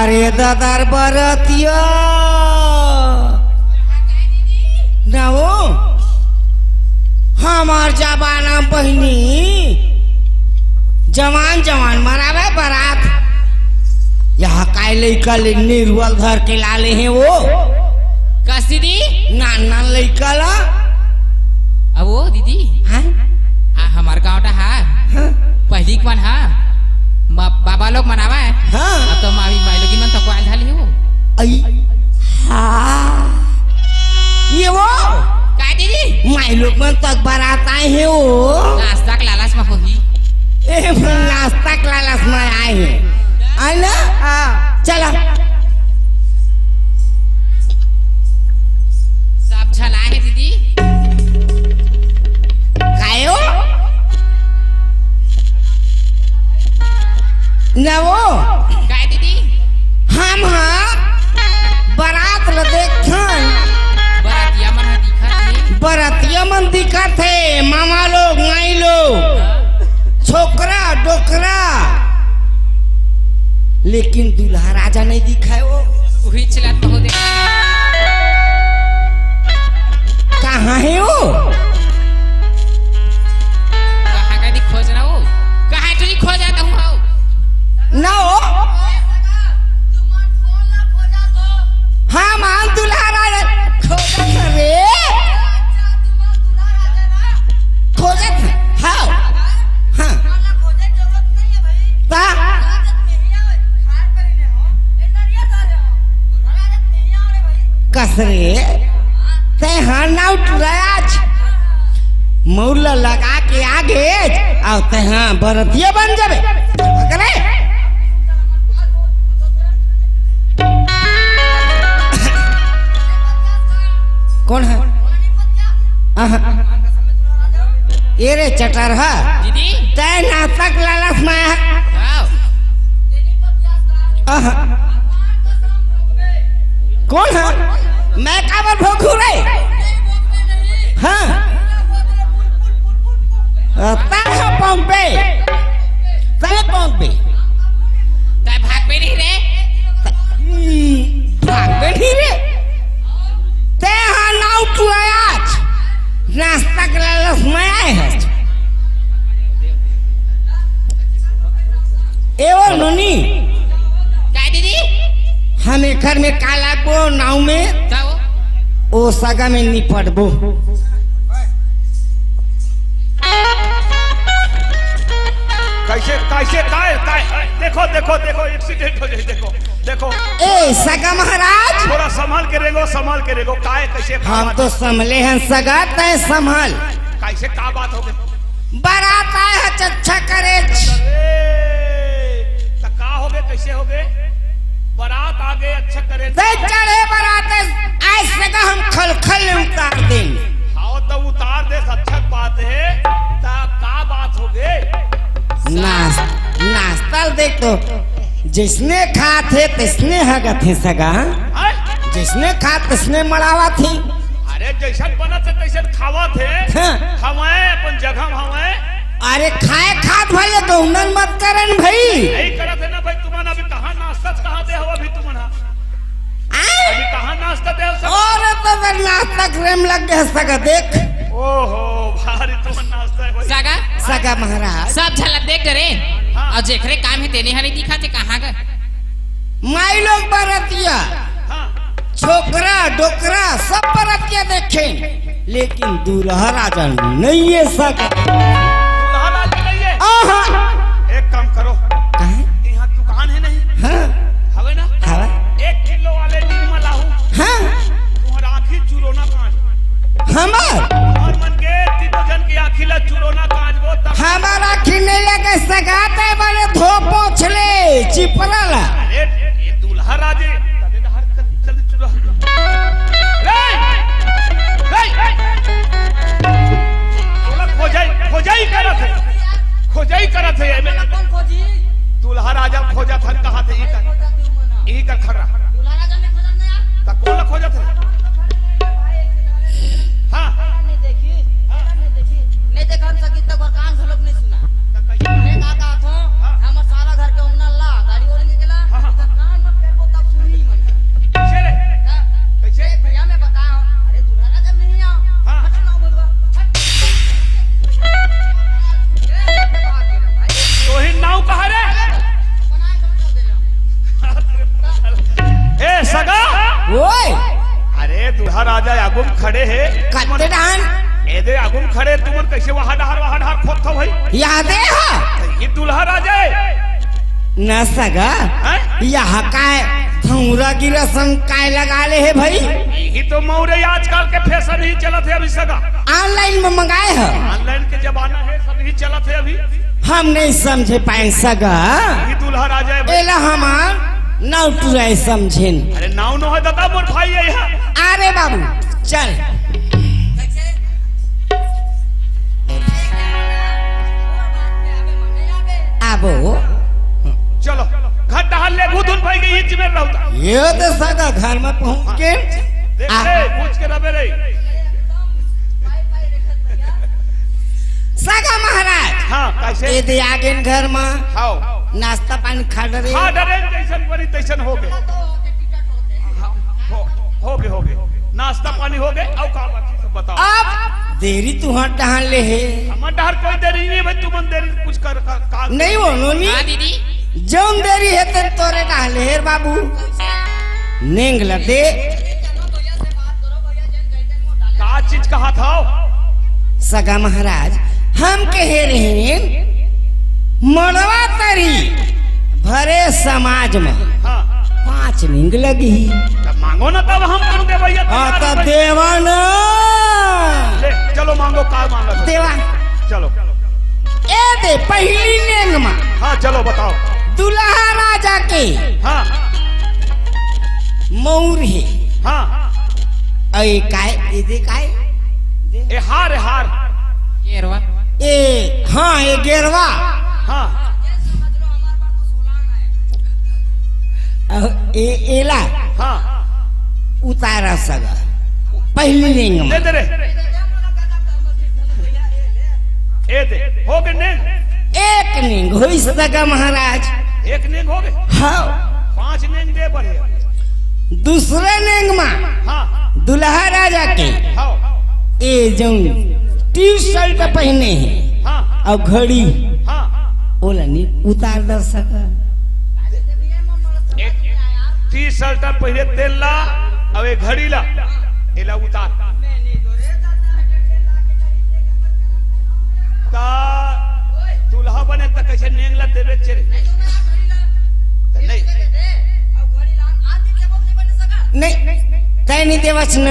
अरे ददर बरतिया। ना वो, हमार जमाना बहिनी, जवान जवान मरावे बरात। यहाँ काय लइका ले निरुवल धर के लाले हैं वो। कस दीदी? नान नान लइका ला। अब वो दीदी, हाँ? आ, हमार गाँव डा हा, हाँ? पहली के मन हा, मा-, बाबा लोग मनावा है। हाँ। अब तो मावी माई लोग मन तो कोयल धाली हो। आई। हाँ। ये वो? का दीदी? माई लोग मन तक बारात आए हैं वो। नाश्ता के लालच में होही। ए, नाश्ता के लालच में आए हैं। है ना? हाँ। चला। सब झन आए हैं दीदी। कायो? ना वो। काय दीदी? हम हा बरात ल देखथन। बरातिया मन ह दिखत हे। बरातिया मन दिखत हे, मामा लोग, माई लोग, छोकरा, डोकरा, लेकिन दूल्हा राजा नहीं दिखाए वो। उही चिल्लात बहुत हे। कहाँ है वो? कहाँ का दी खोज रहा हो? कहाँ है तुझी खोज रहा हूँ? ना हो। हाँ, मान दुल्हा राजा खोजत रे। खोजत, हाँ। हाँ। ता? कस रे, तैं हा नाउट राज। मउर ल लगा के आगे, अउ तैं हा बरतिया बन जाबे। अगले। कौन है? आहा। ए रे चटरहा। दीदी। तैं नाश्ता के लालच में आहा। आओ। आहा। कौन है? मैं काबर भोंकू रे? हाँ। तैं हा पहुंचबे। तैं पहुंचबे। तैं भागबे नहीं रे। हम्म, भागबे नहीं रे। तैं हा नाव टुरायाच। नाश्ता के लालच में आए हस। ए वो नोनी। का दीदी? हम एकर में का लागबो नाव में? का हो? ओ सगा में निपटबो। कैसे, कैसे, काय, काय? देखो, देखो, देखो, एक्सीडेंट हो जाए, देखो, देखो। ए, सगा महाराज। थोड़ा संभाल के रेंगो, संभाल के रेंगो, काय, कैसे, का हम बात तो है? संभले हैं सगा, तैं संभाल। कैसे, का बात हो गई? बारात आए है, अच्छा करे। अरे, त का हो गए, कैसे हो गए? बारात आ गए, अच्छा करे। ते चढ़े बारात, ऐसे का हम खलखल उतार देंगे। हाँ, तो उतार दे, अच्छा बात है। त का बात हो गए? नास-, नाश्ता देख तो, जिसने खात है, तिसने हगत है सगा। हैं? जिसने खात, तिसने मड़ावत है। अरे, जैसन बनत है, तैसन खावत है। हाँ। हवै, अपन जगह में हवै। अरे, खाए खात भाई, ये गौंडन मत करन भाई। यही करत है ना भाई, तुमन अभी कहाँ नाश्ता कहाँ दे हो अभी तुमन हा? आय? अभी कहाँ नाश्ता दे हो सब? और तो फिर नाश्ता करे में लग गया सगा, देख। ओहो, भारी तुमन नाश्ता है भाई। सगा? सगा महाराज। सब झलक देख डरे। हाँ। और जेकरे काम है तेने हरी दिखा थे कहाँ गए? माई लोग बरतिया, हाँ। छोकरा, डोकरा, सब बरतिया देखे, लेकिन दूल्हा राजा नहीं है सगा। दूल्हा राजा नहीं है? आहा। एक काम करो। कहाँ? यहाँ दुकान है नहीं? हाँ। हवे ना? हवे। एक किलो वाले निरमा लाहू। हाँ। तुम्हारा आँखी चुरोना कांच। हमार? और मन के तीनों जन की आँखी ला चुरोना कांच वो तब। हमार आँखी नहीं लगे सगा ते बने धो पोछ ले, चिपरा ला। अरे, ये दूल्हा राजे, तबे तो हर चल, चल चुरा। रे! रे! तोला खोजाई, खोजाई करत है। खोजाई करत है, एमे। कौन खोजी? दूल्हा राजा खोजत हन, कहा थे, ई कर। ई कर खर्रा। दूल्हा राजा में खोजत नहीं आ? त कौन खोजत है? हाँ। नहीं देखी, नहीं देखी। नहीं देखा हम सकी तक और कान घलोक नहीं सुना। त कहिए। मैं का कहा था, हाँ। हमर सारा घर के उंगना ला, गाड़ी ओढ़ के गेला, हाँ, हाँ। इधर कान मत कर। सगा। ओए। अरे, दूल्हा राजा आगू म खड़े हे। कत्ते डहन? ए दे, आगू म खड़े, तुमन कइसे वहाँ डहर, वहाँ डहर खोदथव भाई? यादे ह। ये दूल्हा राजा हे। न सगा, हैं? यहाँ काय धौरा गिरा संग काय लगा ले हे भाई? यही तो मौरे आजकल के फैशन ही चलत हे अभी सगा। Online में मंगाए ह। Online के जमाना हे, सब ही चलत हे अभी। हम नहीं समझे पाए सगा। यही दूल्हा राजा हे भाई। एला हमार नाव टुराए समझेन। अरे नाव नो हे दादा, मोर भाई हे यहाँ। अरे बाबू, चल। आबो। चलो, घर डहर ले, भूतुन भाई के हिच में रहता। ये तो सगा घर में पहुंच के देख आ। ले, पूछ के रबे रे। सगा महाराज। हाँ, कैसे? ये दे आगेन घर में। हाँ। नाश्ता पानी खा डरे। खा डरे, जैसन बनी तैसन हो गए। हाँ, हो, हो गए, हो गए। नाश्ता पानी हो गए, अब का बाकी सब बताओ। अब देरी तुहर डहान ले हे। हमर डहर कोई देरी नहीं भाई, तुमन देरी कुछ कर, का, का नहीं वो नोनी। हाँ दीदी। जौन देरी हे तेन तोरे डहान ले हे रे बाबू। नेंग ल दे। का चीज कहा था? सगा महाराज, हम कहे रहेन, मड़वा तरी भरे समाज में हाँ। पाँच निंग लगी। तब मांगो ना, तब हम कौन दे भैया? हाँ, तब देवा ना। ले, चलो मांगो, का मांगो? देवा। चलो। ए दे, पहली नेंग मा। हाँ, चलो बताओ। दुल्हा राजा के हाँ। मौर हे। हाँ। अउ ये काय? ये दे काय? ए हार, ए हार। गेरवा। ए, हाँ, ये गेरवा। हाँ। अउ ए, एला। हाँ। उतारा सगा। पहली नेंग मा। दे दे रे। ए दे। हो गए नेंग। एक नेंग होई सगा महाराज। एक नेंग हो गए? हाँ। पांच नेंग दे पड़े। दूसरे नेंग मा हाँ। दुल्हा राजा के हाँ। ए जौन टी शर्ट पहने हे हाँ। अउ घड़ी हाँ। ओला नी उतार दे सका। एक टी शर्ट पहने तेल ला अउ एक घड़ी ला एला उतार। ता दुल्हा बने त कइसे नेंग ला देबे चेरे? त नहीं। नहीं, तैं नहीं देवस न।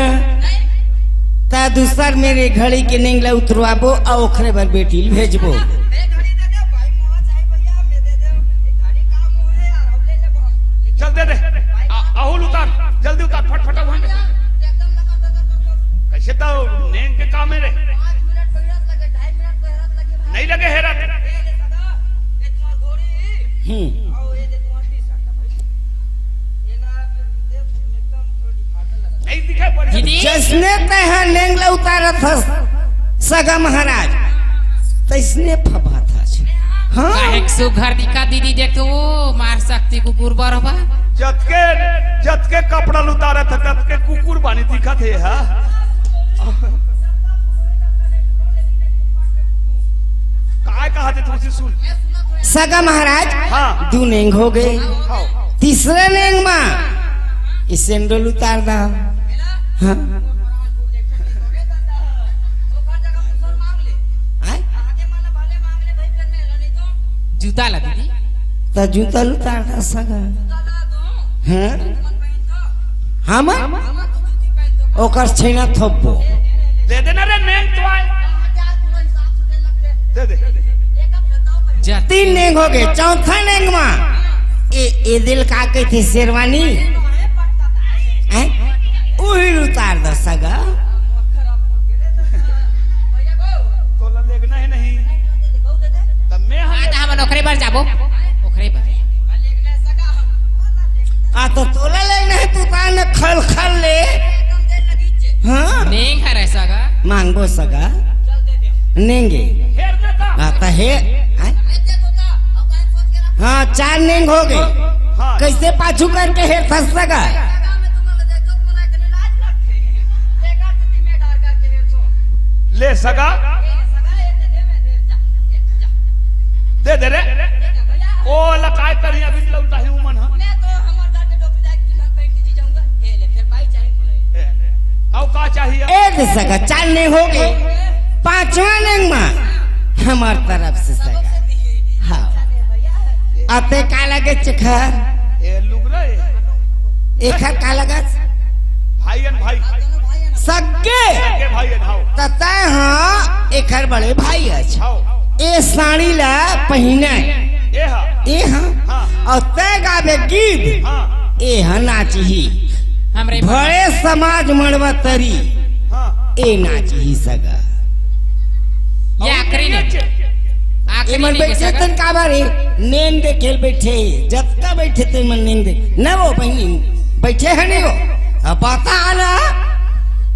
त दूसर मेर घड़ी के नेंग ला उतरवाबो अउ ओखरे बर बेटी ल भेजबो। चल दे दे। आ, अहुल उतार, जल्दी उतार, फटफट उहाँ में। कइसे तो नेंग के काम हे रे। नहीं लगे हेरा। हम्म। नहीं दिखाई पड़ रहा। दीदी। जइसने तैं हा नेंग ला उतारत हस, सगा महाराज, तइसने फबात हस। हाँ। काहे के सुघर दिखा दीदी, देख तो वो मार सकती कुकुर बरबा। जतके, जतके कपड़ा ल उतारत हे, ततके कुकुर बानी दिखत हे, हाँ। काय कहा थे तुमसे सुन। सगा महाराज, हाँ। दू नेंग हो गए। हाँ। तीसरे नेंग मा ये सैंडल उतार दा। हाँ। आय? जूता ला दीदी। त जूता ल उतार दा सगा। हाँ? हम ओकर छेना थोपबो। दे देना रे, नेंग तो आय। दे दे। जा। तीन नेंग हो गए, चौथा नेंग मा ए, ए दे ल का कहिथे शेरवानी? हैं? उही ल उतार दा सगा। तोला लेगना हे नहीं? तब मैं हम हाँ, त हमन ओखरे बर जाबो। ओखरे बर। आ, त तोला लेगना हे, तू ताने खल खल ले। हाँ? नेंग हरे सगा। मांगबो सगा। नेंगे। आ, त हे, हैं? हाँ, चार नेंग हो गए। हाँ। कइसे पाछू करके हेरथस सगा? ले सगा। दे दे रे। ओ ला काय करी, अभी लौटा है उमन, हाँ। सगा, चार नेंग हो गे, पांचवा नेंग मा हमर तरफ से सगा। हाँ। अते का लगे चेखर? ए लुगरा ए। एखर का लगत? भाई अन भाई। सगे। सगे भाई अन, हाव। त तैं हा एखर बड़े भाई अच। हाव। ए साड़ी ला पहिने। ए हा। ए हा। हाँ। अउ तैं गाबे गीत। हाँ। ए हा नाचही। हमरे बड़े समाज मड़वा तरी। हाँ। ए नाचही सगा। ये आखिरी नेंग। आखिरी एमन नेंग बइठे सगा। तन काबर हे? नेंग देखे ल बइठे। जतका बइठे ते मन नेंग देख। न वो बहिनी, बइठे हे नहीं वो। अब बता ना।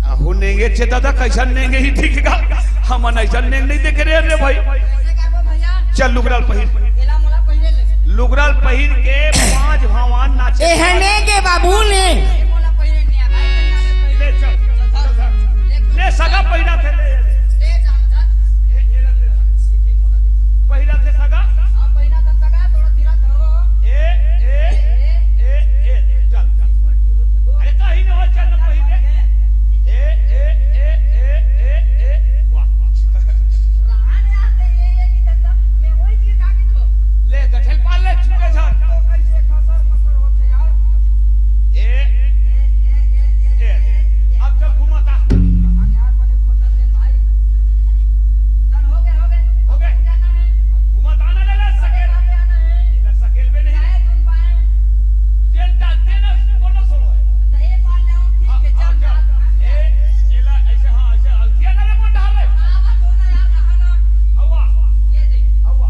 अहो नेंगे छे दादा, कइसन नेंगे ही ठीक गा। हमन अइसन नेंग नहीं देखे रहे रे भाई। चल लुगरा ल पहिर। लुगरा ल पहिर के पांच भगवान नाचे। ए हे नेंगे बाबू नेंग। ले चल। ले सगा पहिरा थे, ले, ले। पहिरा थे सगा। ए, ए, ए, ए, चल। अरे कहीं न हो, चल न पहिरे। ए, ए, ए, ए, ए, ए, वाह। ले, गठेल पाल ले, छुटे झन। ए, ए, अब चल घुमाता। हो गए। घुमाता ना ले, ले, सकेल। ले, सकेल भी नहीं। जेन डालते ना, बोलो सो है। हाँ, हाँ, चल। ए, एला ऐसे, हाँ, ऐसे, ऐसे ना रे, मोटा रे। हवा। हवा।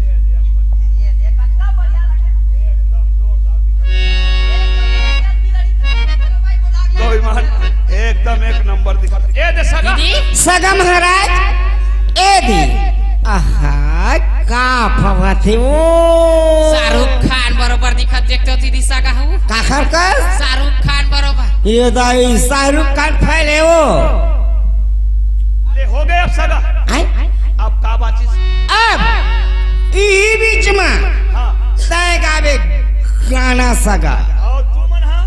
ए, ए, एकदम जोरदार दिखा। कोई मान, एकदम एक नंबर दिखा। ए दे सगा। दीदी। सगा महाराज, ए दे। आहा, का फवाथे वो? शाहरुख खान बरोबर दिखत देखते हो दीदी सगा हूँ। काखर कर? शाहरुख खान बरोबर। ये दाई शाहरुख खान फैले वो। ले हो गए अब सगा। आय? अब का बाचिस? अब ई बीच में हाँ। तय गावे गाना सगा। और तू मन हाँ?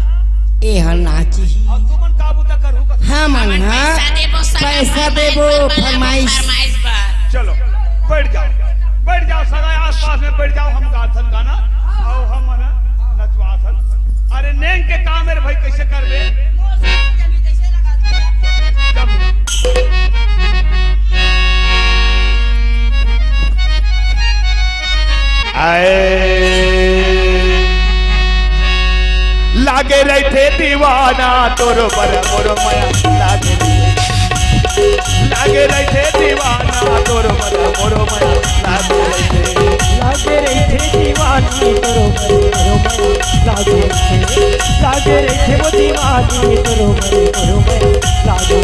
ए ह नाची। और तू मन का बुता करू? हमन ह पैसा देबो, सगा पैसा फरमाइश देबो, बर, फरमाइश। फरमाइश बर। चलो, बैठ जाओ, बैठ जाओ सगा, आसपास में बैठ जाओ, हम गाथन गाना, आओ हम है ना नचवाथन। अरे नेंग के काम है रे भाई, कैसे करबे? आए। लागे रहिथे दीवाना तोर बर मोर मया लागे। लागे रहिथे दीवाना तोर बर मोर मया लागे रहिथे। लागे रहिथे दीवानी तोर बर मोर मया लागे रहिथे। लागे रहिथे वो दीवानी तोर बर मोर मया लागे।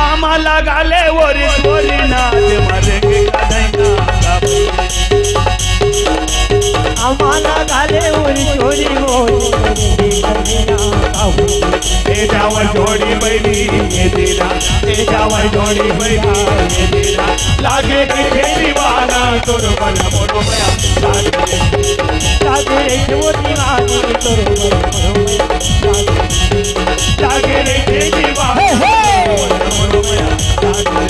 आमा लगा ले ओरी छोरी नाच मरेंगे कदैना। आमा लगा ले ओरी छोरी मोरी ए जावर जोड़ी बैली ये तेरा, ए जावर जोड़ी बैली ये तेरा। लागे रहिथे दीवाना तोर मन मोर मया लागे। लागे रहिथे वो दीवानी तोर मन मोर मया लागे। लागे रहिथे दीवाना हे, हे। तोर मन मोर मया लागे।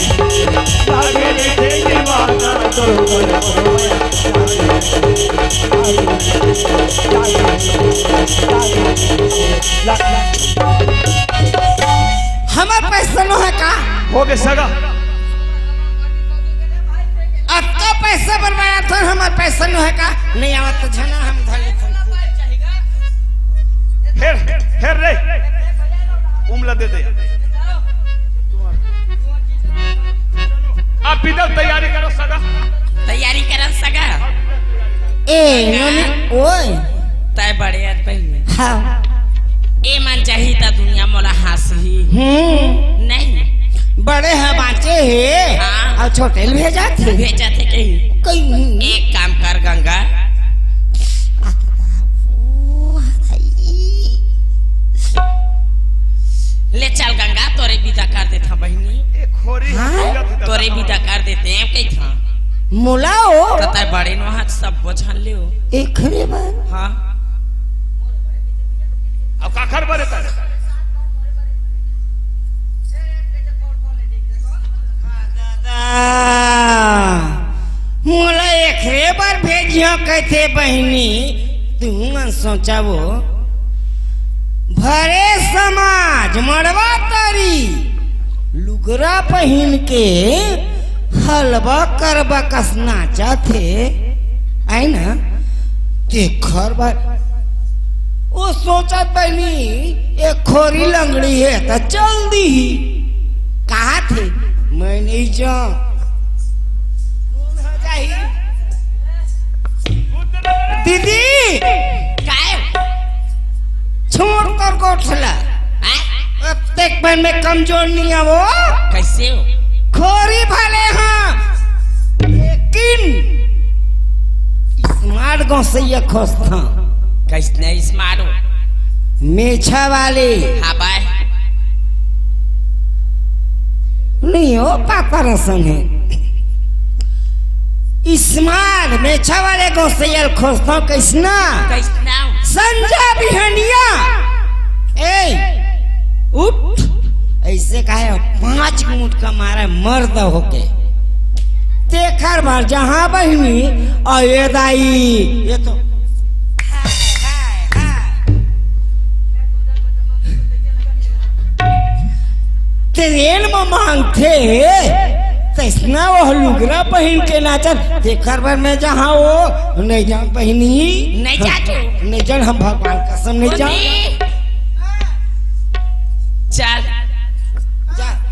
लागे रहिथे दीवाना तोर मन मोर मया लागे। हमर पैसा नो हे का? हो गे सगा। अतका पैसा बर्बाद थन, हमर पैसा नो हे का? नहीं आवत तो झना हम धर लेथन। हेर, हेर रे। उमला दे दे। आप बिदल तैयारी करो सगा। तैयारी करन सगा। ए, नोनी, ओए। तय बड़े आदमी। हाँ। ए मन जाही त दुनिया मोला हाँसही। हम्म। नहीं। बड़े ह बाँचे हे। हाँ। अउ छोटे ल भेजत हे। भेजत हे कहीं। कहीं। एक काम कर गंगा। ले चल गंगा, तोरे बिदा कर देथंव बहिनी। ए खोरी हाँ? हम पूजा तोरे बिदा कर देथंव, कहिथंव। मोला ओ? कतय बड़े नोहत सब बोझन ले ओ। एखरे बर। हाँ। अब काखर बर एकर? मोला एखरे बर भेजियो कहिथे बहिनी, तुमन सोचव ओ। भरे समाज मड़वा तरी लुगरा पहिन के हलवा करवा कस नाचत हे, आय ना? तेखर बर ओ सोचत बहिनी, ए खोरी लंगड़ी हे त चल दीही। काहत हे, मैं नहीं जांव। कौन हो जाही? दीदी! काय? छोड़ तोर गोठ ला। हैं? अतेक बन में कमजोर नहीं आवो। कैसे हो? खोरी भले हाँ, लेकिन smart गोसैया खोजथंव। कैसने smart हो? मेछा वाले। हाँ भाई। नहीं हो पापा रसन है। Smart मेछा वाले गोसैया ल खोजथंव। कैसना? कैसना? संझा बिहनिया। ए, उठ। ऐसे काहे पांच मुटका मारे मर्द होके। तेखर बर जाहूं बहिनी, अउ ए दाई, ये तो तेरेन म मांगथे, तइसना ओ लुगरा पहिन के नाचत, तेखर बर मैं जाहूं ओ, नहीं जांव बहिनी। नहीं जा तू। नहीं जांव, हम भगवान कसम नहीं जांव। बोली। चल। जा।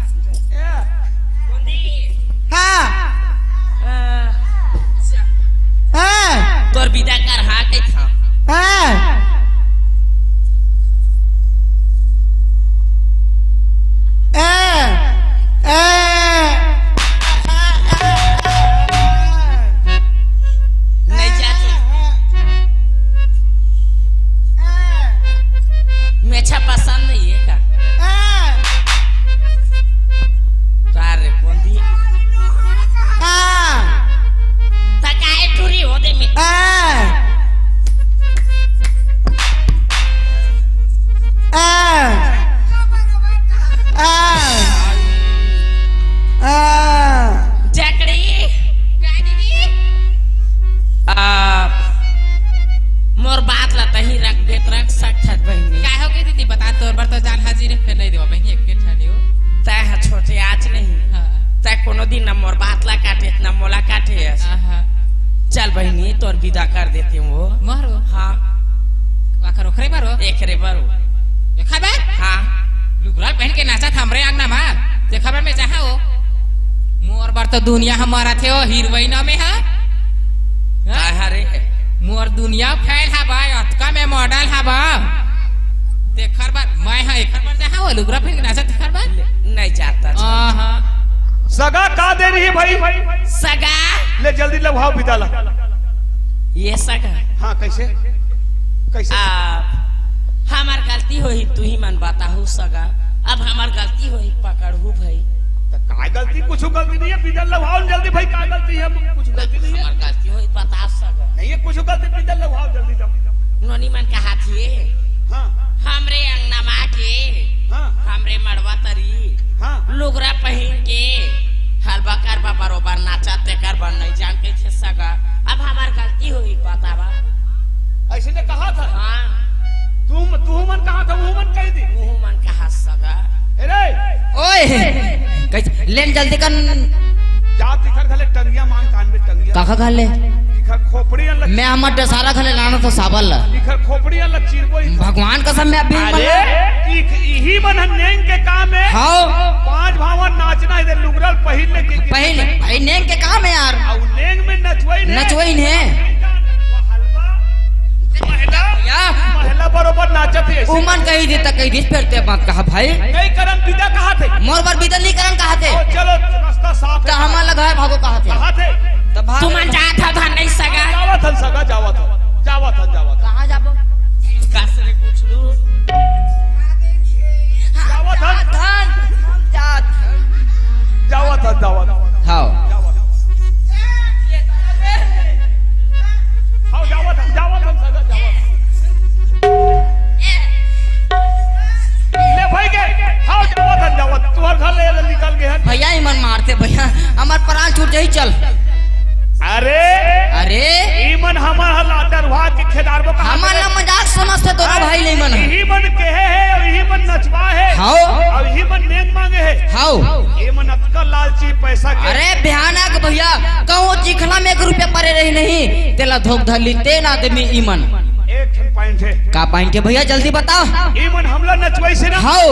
हाँ। हाँ। तोर बिदा कर, हाँ कहिथंव। हाँ। ए, ए। नहीं जा तू। मेछा पसंद नहीं है का? का रे, कौन दी? त काहे टूरी हो दे में? जकड़ी। आ, मोर बात ला तहीं रख, बेत रख सकथस बहिनी। काय हो गे दीदी, बता, तोर बर तो जान हाजिर हे, फेर नहीं देवंव बहिनी, एक ठन हो। तैं ह छोटे आज नहीं। हाँ। तैं कोनो दिन न मोर बात ला काटे, न मोला काटे हस। आहा। चल बहिनी, तोर बिदा कर देथंव ओ। मोरो? हाँ। काखर ओखरे बर ओ? एकरे बर ओ। एखर बर? हाँ। लुगरा पहिन के नाचत हमरे अंगना म। तेखर बर मैं जाहूं ओ। मोर बर तो दुनिया ह मरत हे ओ हीरोइन में ह। हाँ? काय हरे? मोर दुनिया फैल हवय, अतका मैं model हवंव। तेखर बर, मैं ह एखर बर जाहूं ओ, लुगरा पहिन के नाचत तेखर बर। नहीं जाता। आहा। सगा का दे रही भाई? सगा। ले जल्दी लवहाव बिदा ला। ये सगा। हाँ, कैसे? कैसे? आ, हमर गलती होही, तुही मन बताहू सगा। अब हमर गलती होही, पकड़हू भाई। त काय गलती? कुछु गलती नहीं है, बिदा लवहाव जल्दी भाई, का गलती है? कुछ गलती नहीं है। हमर गलती होही, बता सगा। नहीं है, कुछु गलती, बिदा लवहाव जल्दी तब। नोनी मन कहाथे। हाँ। हमरे अंगना मा के, हाँ। हमरे मड़वा तरी, हाँ। लुगरा पहिन के, हलवा करवा बरोबर नाचा, तेकर बर नहीं जांव कहिथे सगा। अब हमर गलती होही, बतावा। अइसने कहाथे। हाँ। तुम, तुहू मन कहाथा, उहू मन कहि दी। उहू मन कहाथे सगा। ए रे। ओए, कैसे? लेन जल्दी कर। जा तिखर घले टंगिया मांग कान में टंगिया। काखर घले? तिखर खोपड़ी अन लग- मैं हमर दशहरा घले लाना तो साबल ला। तिखर खोपड़ी अन लग चिरबो ही। भगवान कसम मैं अभी अरे, मना- इख-, इही मन ह नेंग के काम है। हाँ। पांच भावन नाचना इधर लुगरा ल पहिन ले के- पहिन, पहिन नेंग के काम है यार। अउ नेंग में नचवई ने। नचवई ने। महिला, या। महिला बरोबर नाचत हे। उमन कहि दे त कहि दे, फेर ते बात कहा भाई। नहीं करन बिदा कहाथे। मोर बर बिदा नहीं करन कहाथे। ओ, चलो, रास्ता साफ त है। हमन ला घर भागो कहाथे। कहाथे। त भाग। तुमन जात हव धन नहीं सगा। जावत हन सगा, जावत हन। जावत हन, जावत हन। कहाँ जाबो? कस रे पूछ लू। जावत हन। जावत। हाव। जावत। हाव, जावत हन, जावत हन, सगा, जावत हन। ले भाई के, हाव, जावत हन, जावत। तुहर घर ले, ले निकल गे हन। भैया, इमन मारथे भैया, हमर प्राण छूट जाही, चल। अरे, अरे। इमन हमर ह लाडरवा के खेदारबो कहा हमन करे। ला मजाक समझथे दोनों भाई ले इमन ह। इही मन केहे हे, अउ इही मन नचवा हे। हाव। अउ इही मन नेग मांगे हे। हाव। इमन अतका लालची पैसा के। अरे भयानक भैया, कहूँ चिखला में एक रुपया परे रही नहीं, तेला धोख धर ली, तेन आदमी इमन। एक ठन point हे। का point हे भैया, जल्दी बता। इमन हमला नचवाइस हे ना। हाव।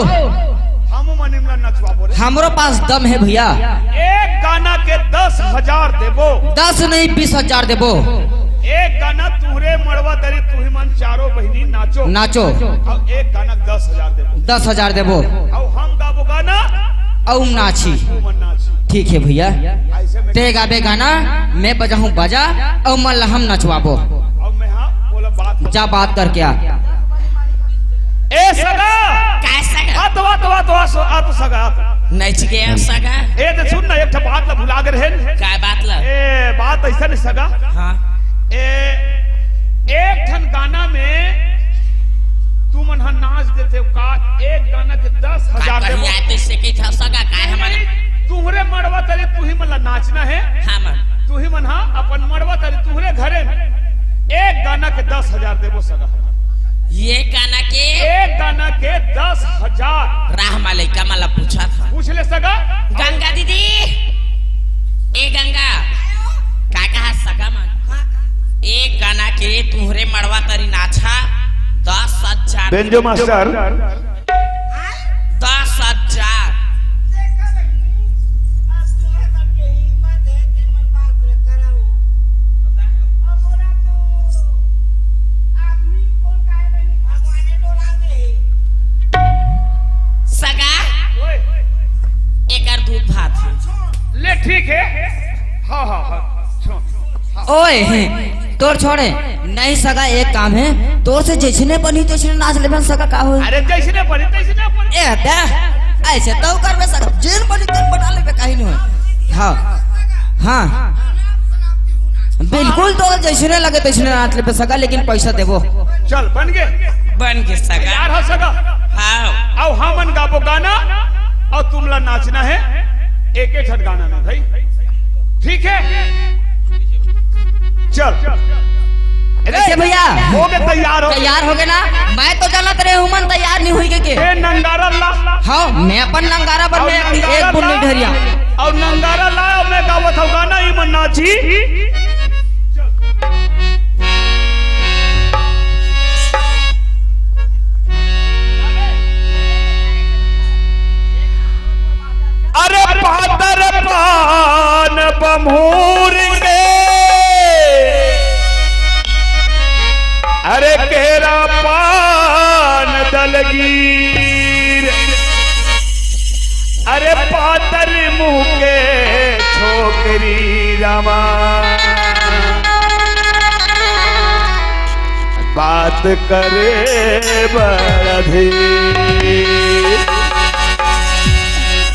हमू मन इमला नचवाबो रे। हमरो पास दम हे भैया। एक गाना के दस हजार देबो। दस नहीं, बीस हजार देबो। एक गाना तुहरे मड़वा तरी तुही मन चारों बहिनी नाचो। नाचो। अउ एक गाना दस हजार देबो। दस हजार देबो। अउ हम गाबो गाना। अउ नाची। तुमन नाची। ठीक हे भैया। अइसे में ते गाबे गाना, मैं बजाहूँ बाजा, अउ मन ला हम नचवाबो। अउ मैं हाँ, बोला बात। जा बात करके आ। ए सगा! काय सगा? आ तो, आ तो, आ तो, आ सो, आ तो सगा, आ तो। नच गया सगा। ए, ते सुन ना, एक ठो बात ला भुला गे रहेन। काय बात ला? ए, बात अइसन हे सगा। हाँ। ए, एक ठन गाना में तुमन ह नाच देते हो का? एक गाना के दस हजार का देबो। कहीं आते से के था सगा, काय हमन? तुहरे मड़वा तरे तुही मन ला नाचना हे। हाँ मन। तुही मन, हाँ, अपन मड़वा तरे तुहरे घरे में एक गाना के दस हजार देबो सगा हमन। ये गाना के? एक गाना के दस हजार। राह मा लइका मन ला पूछा था। पूछ ले सगा। गंगा दीदी, ए गंगा, का कहा सगा मन? एक गाना के तुहरे मड़वा तरी नाचा, दस हजार। Banjo master. दस हजार। देखा बहिनी, अब तुम्हर सबके हिम्मत हे, ते मन बात ल कराओ। अब मोला तो आदमी कोन काहे बहिनी, भगवाने डोला दे हे। सगा, ओए। एकर दूध भात हे। ले, ठीक हे। हाँ, हाँ, हाँ। छोड़। ओए, तोर छोड़े, नहीं सगा, एक काम हे, तोर से जइसने बनही तइसने नाच लेबे सगा, का होय? अरे जइसने बनही तइसने बनही। ए, दे, अइसे तो करबे सगा, जेन बनही तेन बना लेबे, काहे नहीं होय। हाँ, हाँ, बिल्कुल तोर जइसने लगे तइसने नाच लेबे सगा, लेकिन पैसा देबो। चल, बन गे। बन गे सगा। तैयार हो सगा? हाँ। अउ हमन गाबो गाना, अउ तुमला नाचना हे एक एक ठन गाना में भाई। ठीक हे, चल। अरे भैया, हो गे तैयार हो। तैयार हो गे ना? मैं तो जानत रहे हूँ मन तैयार नहीं होई के, के। ए नंगारा ला। हाँ, मैं अपन नंगारा पर अउ मैं एक नंगारा बूंद ला। नहीं ढरिया। अउ नंगारा ला, अउ मैं गावत हूँ गाना, ई मन नाची। अरे पातर पान बमूर के, अरे केरा पान दलगीर, अरे पातर मुँह के छोकरी रामा। बात करे बड़ा धीर।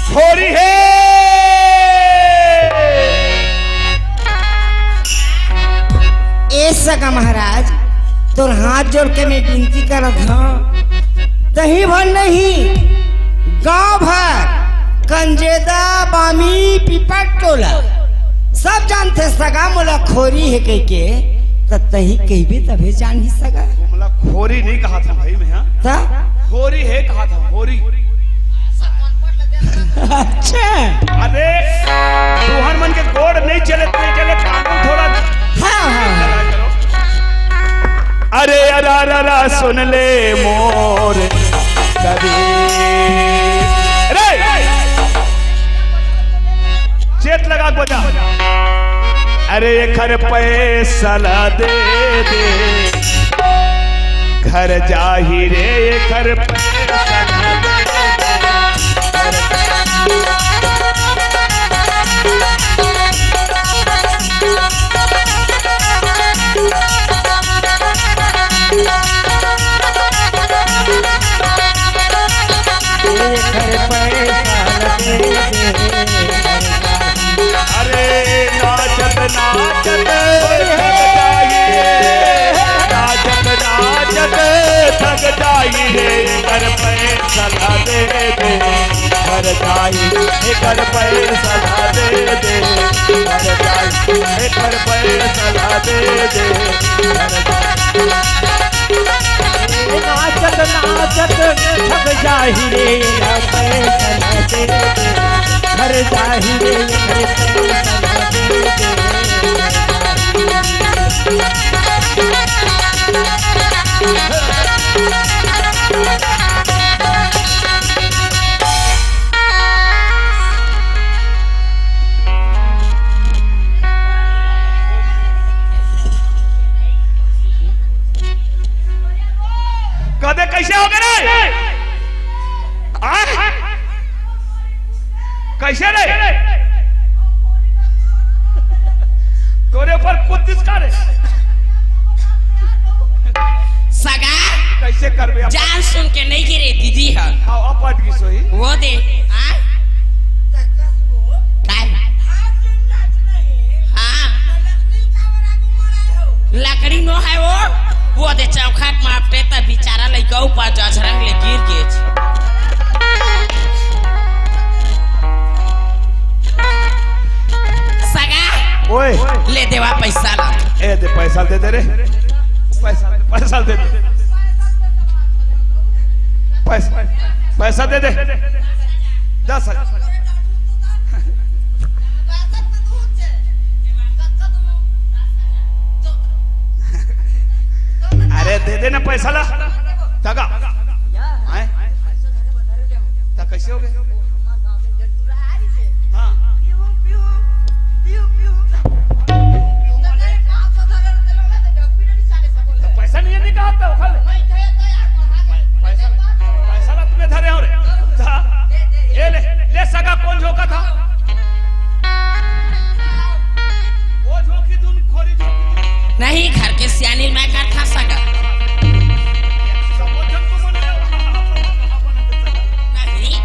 होरी हे। ए सगा महाराज, तोर हाथ जोड़ के मैं विनती करत हँव, तहीं भर नहीं, गांव भर, कंजेदा, बामी, पीपर टोला, सब जानथे सगा मोला खोरी हे कहिके, त तहीं कहिबे तभे जानही सगा। मोला खोरी नहीं कहा था भाई मैं, हाँ? त? खोरी हे कहा था, खोरी। अच्छा। अरे, तुहर मन के गोड़ नहीं चले, नहीं चले, कानून थोड़ा हाँ, हाँ, हाँ। अरे, अरा, अरा, अरा, सुन ले मोर कबीर। रे! चेत लगा के बजा। अरे, एखर पैसा ला दे दे। घर जाही रे, एखर पैसा ला दे दे। एखर पैसा ला दे दे। एकर पैसा ला दे दे, घर जाई, एकर पैसा ला दे दे, घर जाई, एकर पैसा ला दे दे, घर जाई। नाचत नाचत थक जाही रे, एकर पैसा ला दे दे, घर जाही रे, एकर पैसा ला दे दे। कदे कैसे हो गए रे? आय? कैसे रे? तोरे ऊपर कुछ दिस का रे? सगा, कैसे करबे अपन? जान सुन के नहीं गिरे दीदी ह। हाँ, अपट की सोई। वो दे। हाँ? काय? हाँ। लकड़ी नो है वो। वो दे चौखट मापटे त बेचारा लइका ऊपर जझरंग ले गिर गे। सगा, ओए। ले देवा पैसा ला। ए दे, पैसा दे दे रे। पैसा, पैसा दे दे। पैसा, पैसा दे दे। दस हजार। अरे दे दे ना पैसा ला। तगा। आए? त कैसे हो गए? हाँ। पैसा नहीं है, नहीं कहा था, उठा ले। पैसा, पैसा ला तुम्हें धरे हो रे। हाँ। ये ले, ले सगा कौन झोंका था? वो झोंकी दून खोरी झोंकी। नहीं, घर के सियानी मैं कर था सगा। नहीं,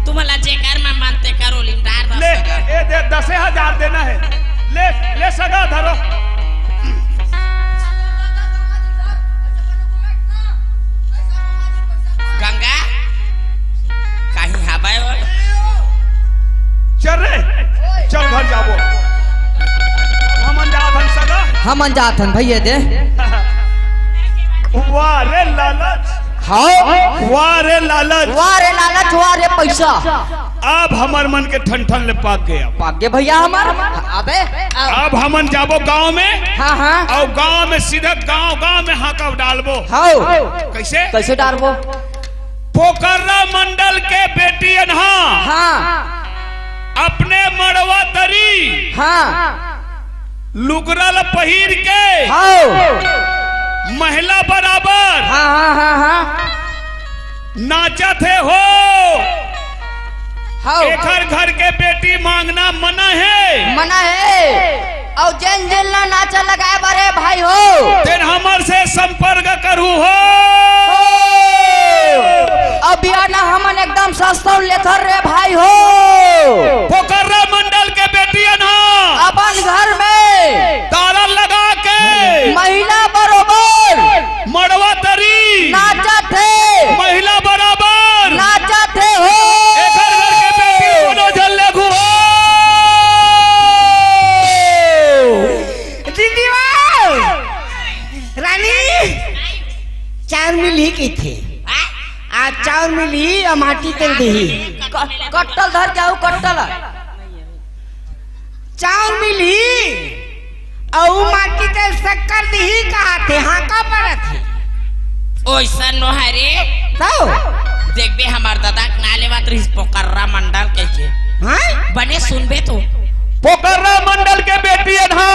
तुम्हाला जे घर में मानते करो, लिमडार बस ले, सगा। ए दे, दसे हजार देना है। ले, ले सगा धरो। गंगा, कहीं हवाए हो? चल रे, चल घर जाबो। हमन जात हन सगा। हमन जात हन भैया दे। वाह रे लालच। हाँ। वाह रे लालच। वाह रे लालच, वाह रे पैसा। अब हमर मन के ठन ठन ले पाक गया। पाक गे भैया हमर। अबे, अब। अब हमन जाबो गांव में। हाँ, हाँ। अउ गांव में सीधा गांव, गांव में हाका डालबो। हाँ। कैसे? कैसे डालबो? पोकर्रा मंडल के बेटी अनहा। हाँ। अपने मड़वा तरी। हाँ। लुगरा ल पहिर के। हाँ। महिला बराबर। हाँ, हाँ, हाँ, हाँ। नाचत हे हो। हाँ। एखर घर के बेटी मांगना मना हे। मना हे। अउ जेन जेन ला नाचा लगाए बारे भाई हो। तेन हमर से संपर्क करू हो। हो। अब बियाना हमन एकदम सस्ता लेथर रे भाई हो। पोकर्रा मंडल के बेटियन ह। अपन घर में। ताला लगा के। महिला बरोबर। मड़वा तरी। नाचत हे। महिला बराबर। नाचत हे हो। एकर घर के बेटी कोनो झन लेगू हो। दीदी हो। रानी। चाउर मिलही कहिथे। आज चाउर मिलही या माटी तेल दिही। क-, कट्टल धर जाऊ, कट्टल। चाउर मिलही अउ माटी तेल शक्कर दिही कहाथे, हाँका परत हे। ओइसन नो हरे। तो? देखबे हमर ददा के ना लेवत रहिस पोकर्रा मंडल कहिके। हाँ? बने सुनबे तो। पोकर्रा मंडल के बेटी अनहा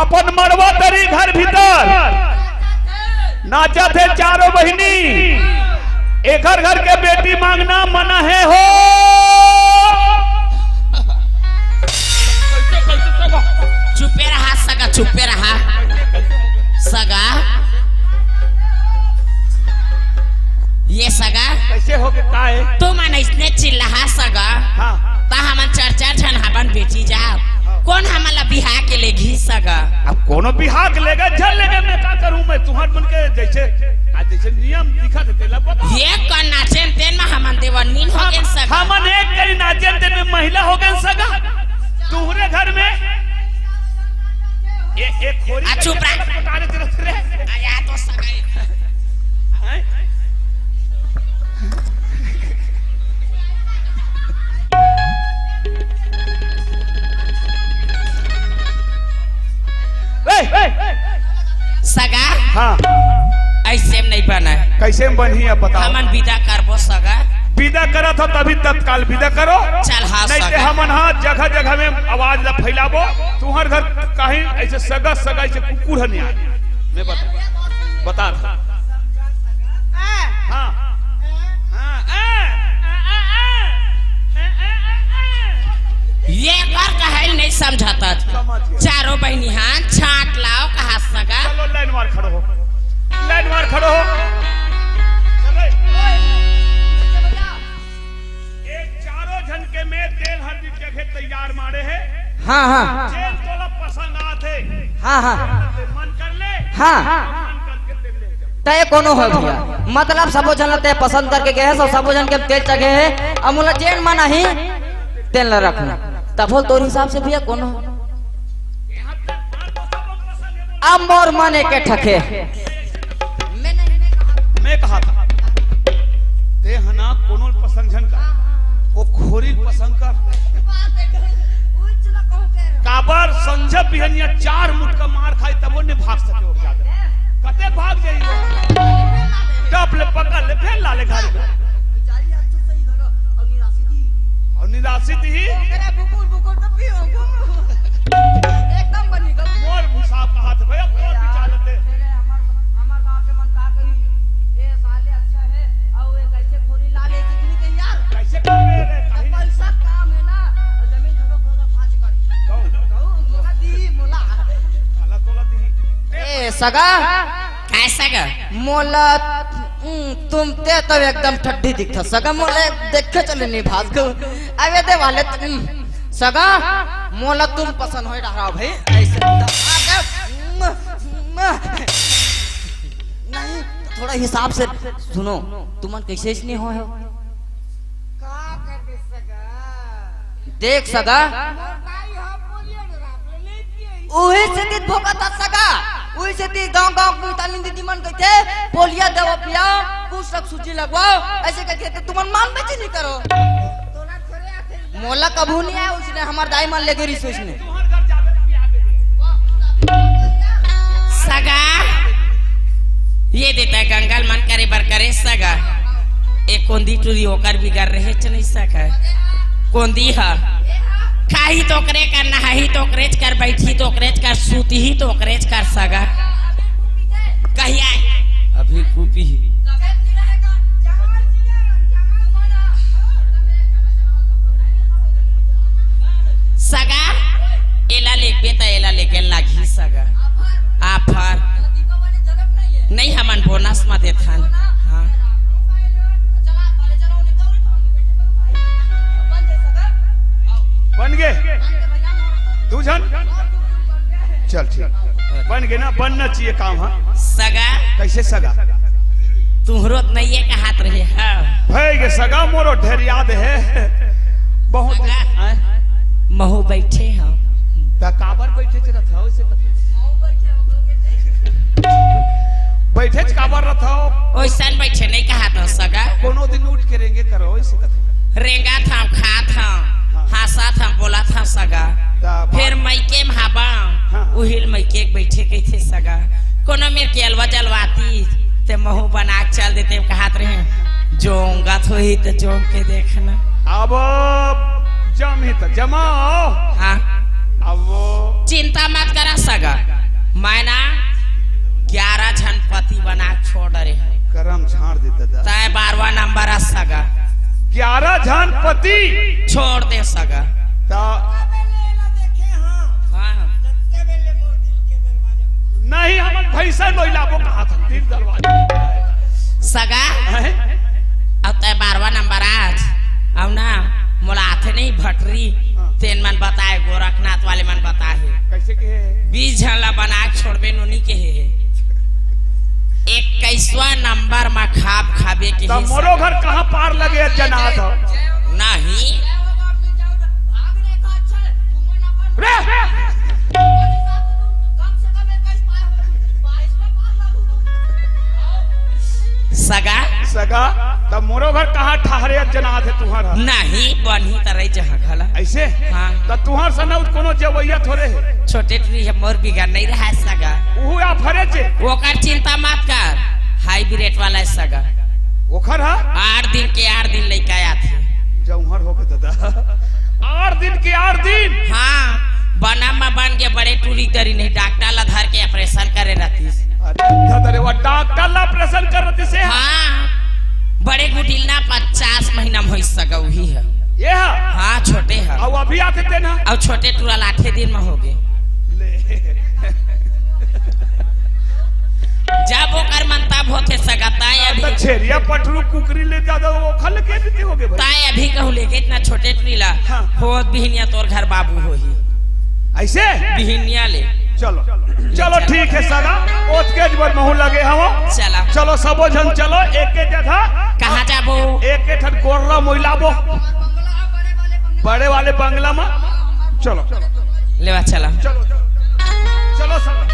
अपन मड़वा तरी घर भीतर नाचत हे चारों बहिनी। एकर घर के बेटी मांगना मना हे हो। चुपे रहा सगा, चुपे रहा सगा। ये सगा। कैसे हो गए? का है? तू मन इसने चिल्लाहा सगा। हाँ। ता हमन चार चार झन हबन बेटी जा। हाँ। कौन हमला बिहा के लेगी सगा? सगा। अब कोनो बिहाव के लेगे, झन लेगे, मैं का करूं? मैं तुंहर मन के जैसे, आज जैसे नियम दिखत हे, तेला बता। ये का नाचेन तेन मा हमन देवनहीन हो गेन सगा। हमन एक करी नाचेन तेन में महिला हो गेन सगा। तुंहरे घर में ए, ए खोरी आ, चुप रह। पटारे तेरे रे। आ, या तो सगा। हैं? ए, ए, सगा, हाँ। ऐसे में नहीं बने। कैसे में बनही, अब बताओ। हमन विदा करबो सगा। विदा करत हो तभी तत्काल विदा करो। चल, हाँ, नहीं तो सगा। हमन, हाँ, जगह जगह में आवाज ला फैलाबो। तुंहर घर कहीं ऐसे सगा, सगा ऐसे कुकुर ह नहीं आए। मैं बता, बता रहा। हाँ। हाँ। ये कर कहल नहीं समझाता। समझ गया। चारों बहिनी हाथ छाट लाओ, कहा सगा। चलो, लाइन मार खड़ो हो। लाइन मार खड़ो हो। चलो। ये चारों झन के में तेल हरदी जगह तैयार मारे हे। हाँ, हाँ। जेन तोला पसंद आथे। हाँ, हाँ। मन कर ले। हाँ। मन करके तेल ले जा। तय कोनो हो भैया, मतलब सबो झन ला तय पसंद करके गए हे, सब, सबो झन के तेल चघे हे, अब मोला जेन मन आही तेन ला रखना, तभो तोर हिसाब से भैया कोनो। अब मोर मन एके ठके। मैं कहा था, ते हना कोनो पसंद झन कर, वो खोरी पसंद कर। काबर संझा बिहनिया चार मुटका मार खाई तब वो नहीं भाग सके हो ज्यादा। कते भाग जाई वो? डब ले पकड़ ले, फेर ला ले घर में। और निराशित ही। मोर हिसाब कहा थे भैया, मोर विचार लेते। हमार गांव के मन का कही, ए साले अच्छा है, और ये कैसे खोरी ला ले कितनी के यार? कैसे कर रहे रे? कहीं पैसा काम है ना, और जमीन जगह को तो पाँच कर। गौ। गौ, मोला दी, मोला। काला तोला दी। ए, सगा? काय सगा? मोला, हम्म, तुम ते तो एकदम ठड्डी दिखता। सगा मोला देख के चले नहीं भाग। अबे दे वाले, हम्म, सगा, मोला तुम पसंद होए रहा भाई। ऐसे नहीं, थोड़ा हिसाब से सुनो, तुमन कैसे इसने हो, हो? का करबे सगा? देख सगा, मोर दाई ह पोलियो डराप ले ले पिए। उही सेती भोगत ह सगा, उही सेती गांव गांव की मिताली दीदी मन कहिथे, "पोलियो दवा पियाओ, कुछ तक सूजी लगवाओ", ऐसे कहिथे, तो तुमन मान बेची नहीं करो। तोला थोड़े आथे। मोला कभू नहीं आया उसने, हमार दाई मन लेगे रिस उसने। सगा, ये देता गंगल मन करे बर करे सगा। ए कोंदी टूरी ओकर बिगर रहे च नहीं सका। कोंदी ह। खाही तो ओकरे कर, नहाही तो ओकरे च कर, बैठी तो ओकरे च कर, सूती ही तो ओकरे च कर सगा। कहिया? अभी कुपी ही। सगा, एला लेबे त एला लेके लागही सगा। आफर। नहीं, हमन बोनस म देथन। हाँ। बन गे। दू झन। चल ठीक। बन गे ना, बनना चाहिए काम, हाँ। सगा। कैसे सगा? तुहरो त नइये कहात रहे, हाँ। भई गे सगा, मोरो ढेर याद हे। बहुत सगा। आय। महू बैठे हंव। त काबर बैठे च रथव, ओइसे कथव। बैठे च काबर रथव? ओइसन बैठे नहीं कहात हंव सगा। कोनो दिन उठ के रेंगे करो, ओइसे कथव। रेंगत हंव, खात हंव, हाँ। हंसत हंव, बोलत हंव सगा। त फेर बात मइके म हाबंव, हाँ, हाँ। उहिल मइके के बैठे कहिथे सगा। कोनो मेर के अलवा जलवाती, ते महू बना के चल देते, कहात रहे, जोंगत होही त जोंग के देखना। अब जमही त जमाओ। हाँ। अब वो चिंता मत करा सगा, मैं ना ग्यारह झन पति बना के छोड़ डरे हंव। करम झाड़ दे दादा। तय बारहवाँ नंबर आ सगा। ग्यारह झन पति छोड़ दे सगा। त हाँ। नहीं, हमन भैंसा नोई लाबो कहात हन, दिल दरवाजा। सगा? हैं? अब तय बारहवाँ नंबर आज, अब ना, मोला आथे नहीं भटरी, हाँ। तेन मन बताए, गोरखनाथ वाले मन बताए। कैसे के? बीस झन ला बना के छोड़बे नोनी के हे। इक्कीसवाँ नंबर मा खाब खाबे के त हे मोरो सगा। घर कहाँ पार लगे जनात हो? नहीं। रे! सगा? सगा, त मोरो घर कहाँ ठहरे जनात हे तुहर? नहीं, बनी त रही जहाँ घला। ऐसे? हाँ। त तुहर सनौत कोनो जवैया थोड़े हे? छोटे टुरी हे, मोर बिगड़ नहीं रहा है सगा। उहू या फरे चे? ओकर चिंता मत कर, हाइब्रिड वाला है सगा। ओखर हा? आठ दिन के आठ दिन लइका आथे। जौहर हो गए दादा। आठ दिन के आठ दिन? हाँ, बना मा बन के बड़े टुरी तरी नहीं, डॉक्टर ला धर के ऑपरेशन करे रहतीस। अरे धर, अरे वो डॉक्टर ला ऑपरेशन कर रहतीस हे? हाँ, बड़े गुडिल ना पचास महीना में होई सगा उही है। ये है? हाँ, छोटे है। अब अभी आते थे ना? अब छोटे टुरा ला आठे दिन में हो गए। ले। जब ओकर मन तब होथे सगा, ताय अभी त छेरिया पठरू कुकरी ले जादा, वो खल के देते होगे भाई। ताय अभी कहूँ लेके इतना छोटे टुरी ला, हाँ। होत बिहनिया तोर घर बाबू होही। ऐसे? बिहनिया ले। चलो, चलो, ठीक है सगा, ओतके ज बर महू लगे हवं। चला। चलो, सबो झन चलो, एक के जगह। कहाँ जाबो? एक के ठन गोर्रा मोइलाबो। बड़े वाले बंगला मा। चलो। लेवा, चला। चलो, चलो सगा।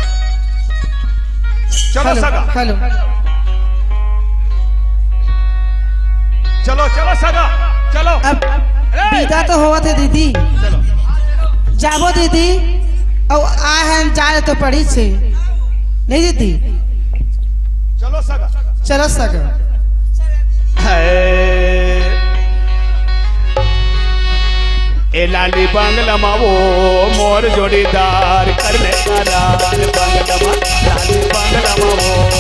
चलो हेलो, सगा। हेलो। चलो, चलो सगा। चलो। अब ए! विदा तो होवत हे दीदी। चलो। जाबो दीदी। अउ आए हन जाए तो पड़ी से। नहीं दीदी। चलो सगा। चलो सगा। हाय। ए लाली बंगला मा वो मोर जोड़ीदार कर ले करार बंगला मा, लाली बंगला मा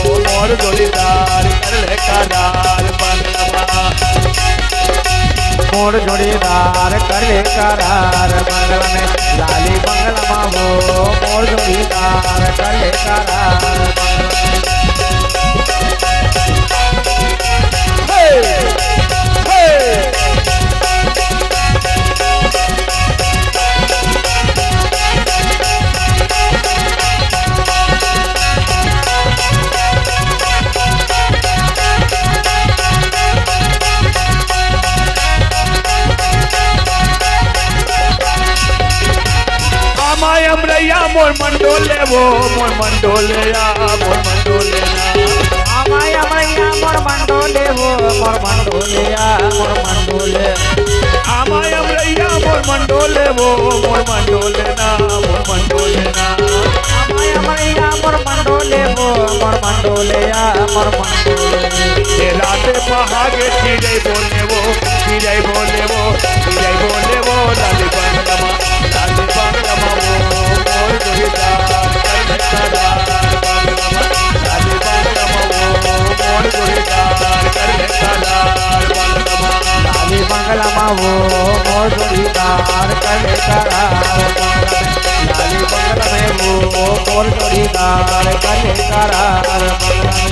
वो मोर जोड़ीदार कर ले करार बंगला मा। मोर जोड़ीदार कर ले करार बंगला में, लाली बंगला मा वो मोर जोड़ीदार कर ले करार बंगला में। हे! हे! आमा अमरैया मोर मन डोले वो, मोर मन डोले या, मोर मन डोले या। आमा अमरैया मोर मन डोले वो, मोर मन डोले या, मोर मन डोले। आमा अमरैया मोर मन डोले वो, मोर मन डोले ना, मोर मन डोले ना। आमा अमरैया मोर मन डोले वो, मोर मन डोले या, मोर मन डोले। ए राते पहागे चिड़ै बोले वो, चिड़ै बोले वो, चिड़ै बोले वो, लाली बंगला मा, लाली बंगला मा वो, मोर जोड़ीदार, कर ले करार बंगला मा, लाली बंगला मा वो, मोर जोड़ीदार, कर ले करार बंगला मा। लाली बंगला मा वो, मोर जोड़ीदार, कर ले करार बंगला मा। लाली बंगला में वो, मोर जोड़ीदार, कर ले करार बंगला मा।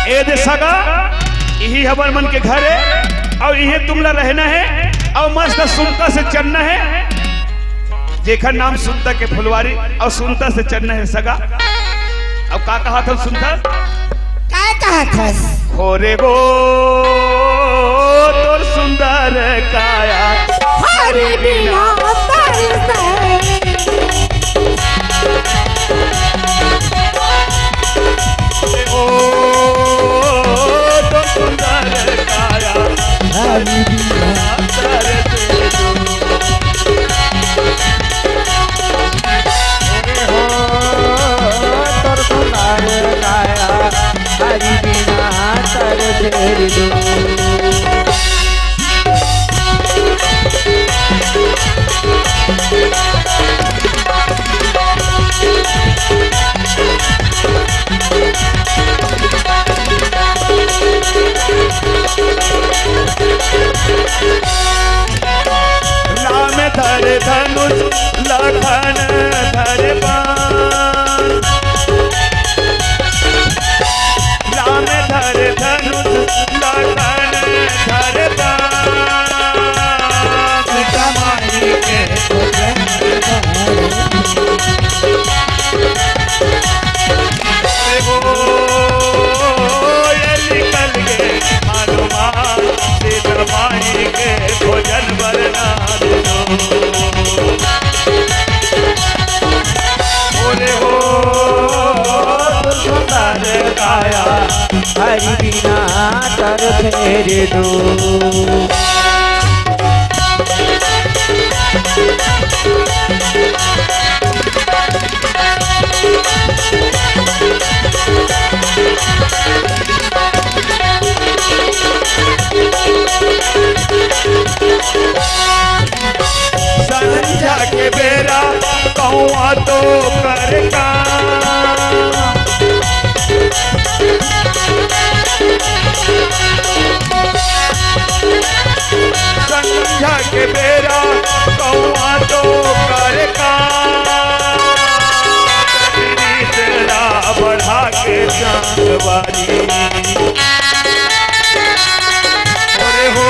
ए दे सगा, इही हमर मन के घर हे अउ इहे तुमला रहना हे अउ मस्त सुनता से चलना हे। जेखर नाम सुनता के फुलवारी अउ सुनता से चलना हे सगा। अब का कहा था सुनता? काय कहा था? हो रे गो तोर सुंदर काया हरि बिना तरसै। ओ तो सुंदर काया हरि बिना तरसै। ओ तोर सुंदर काया हरि बिना तरसै। राम धरे धनुष लखन धरे बाण। राम धरे धनुष लखन धरे बाण। सीता माई के भजन धरे। हरि बिना तर फेर दो। संझा के बेरा कौआ तो कर का। संझा के बेरा कौआ तो कर का। तेरा बढ़ा के चांद वाली। अरे हो,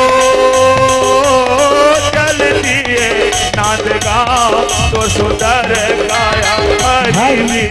चल दिए नांदगांव तो सुंदर काया हरि।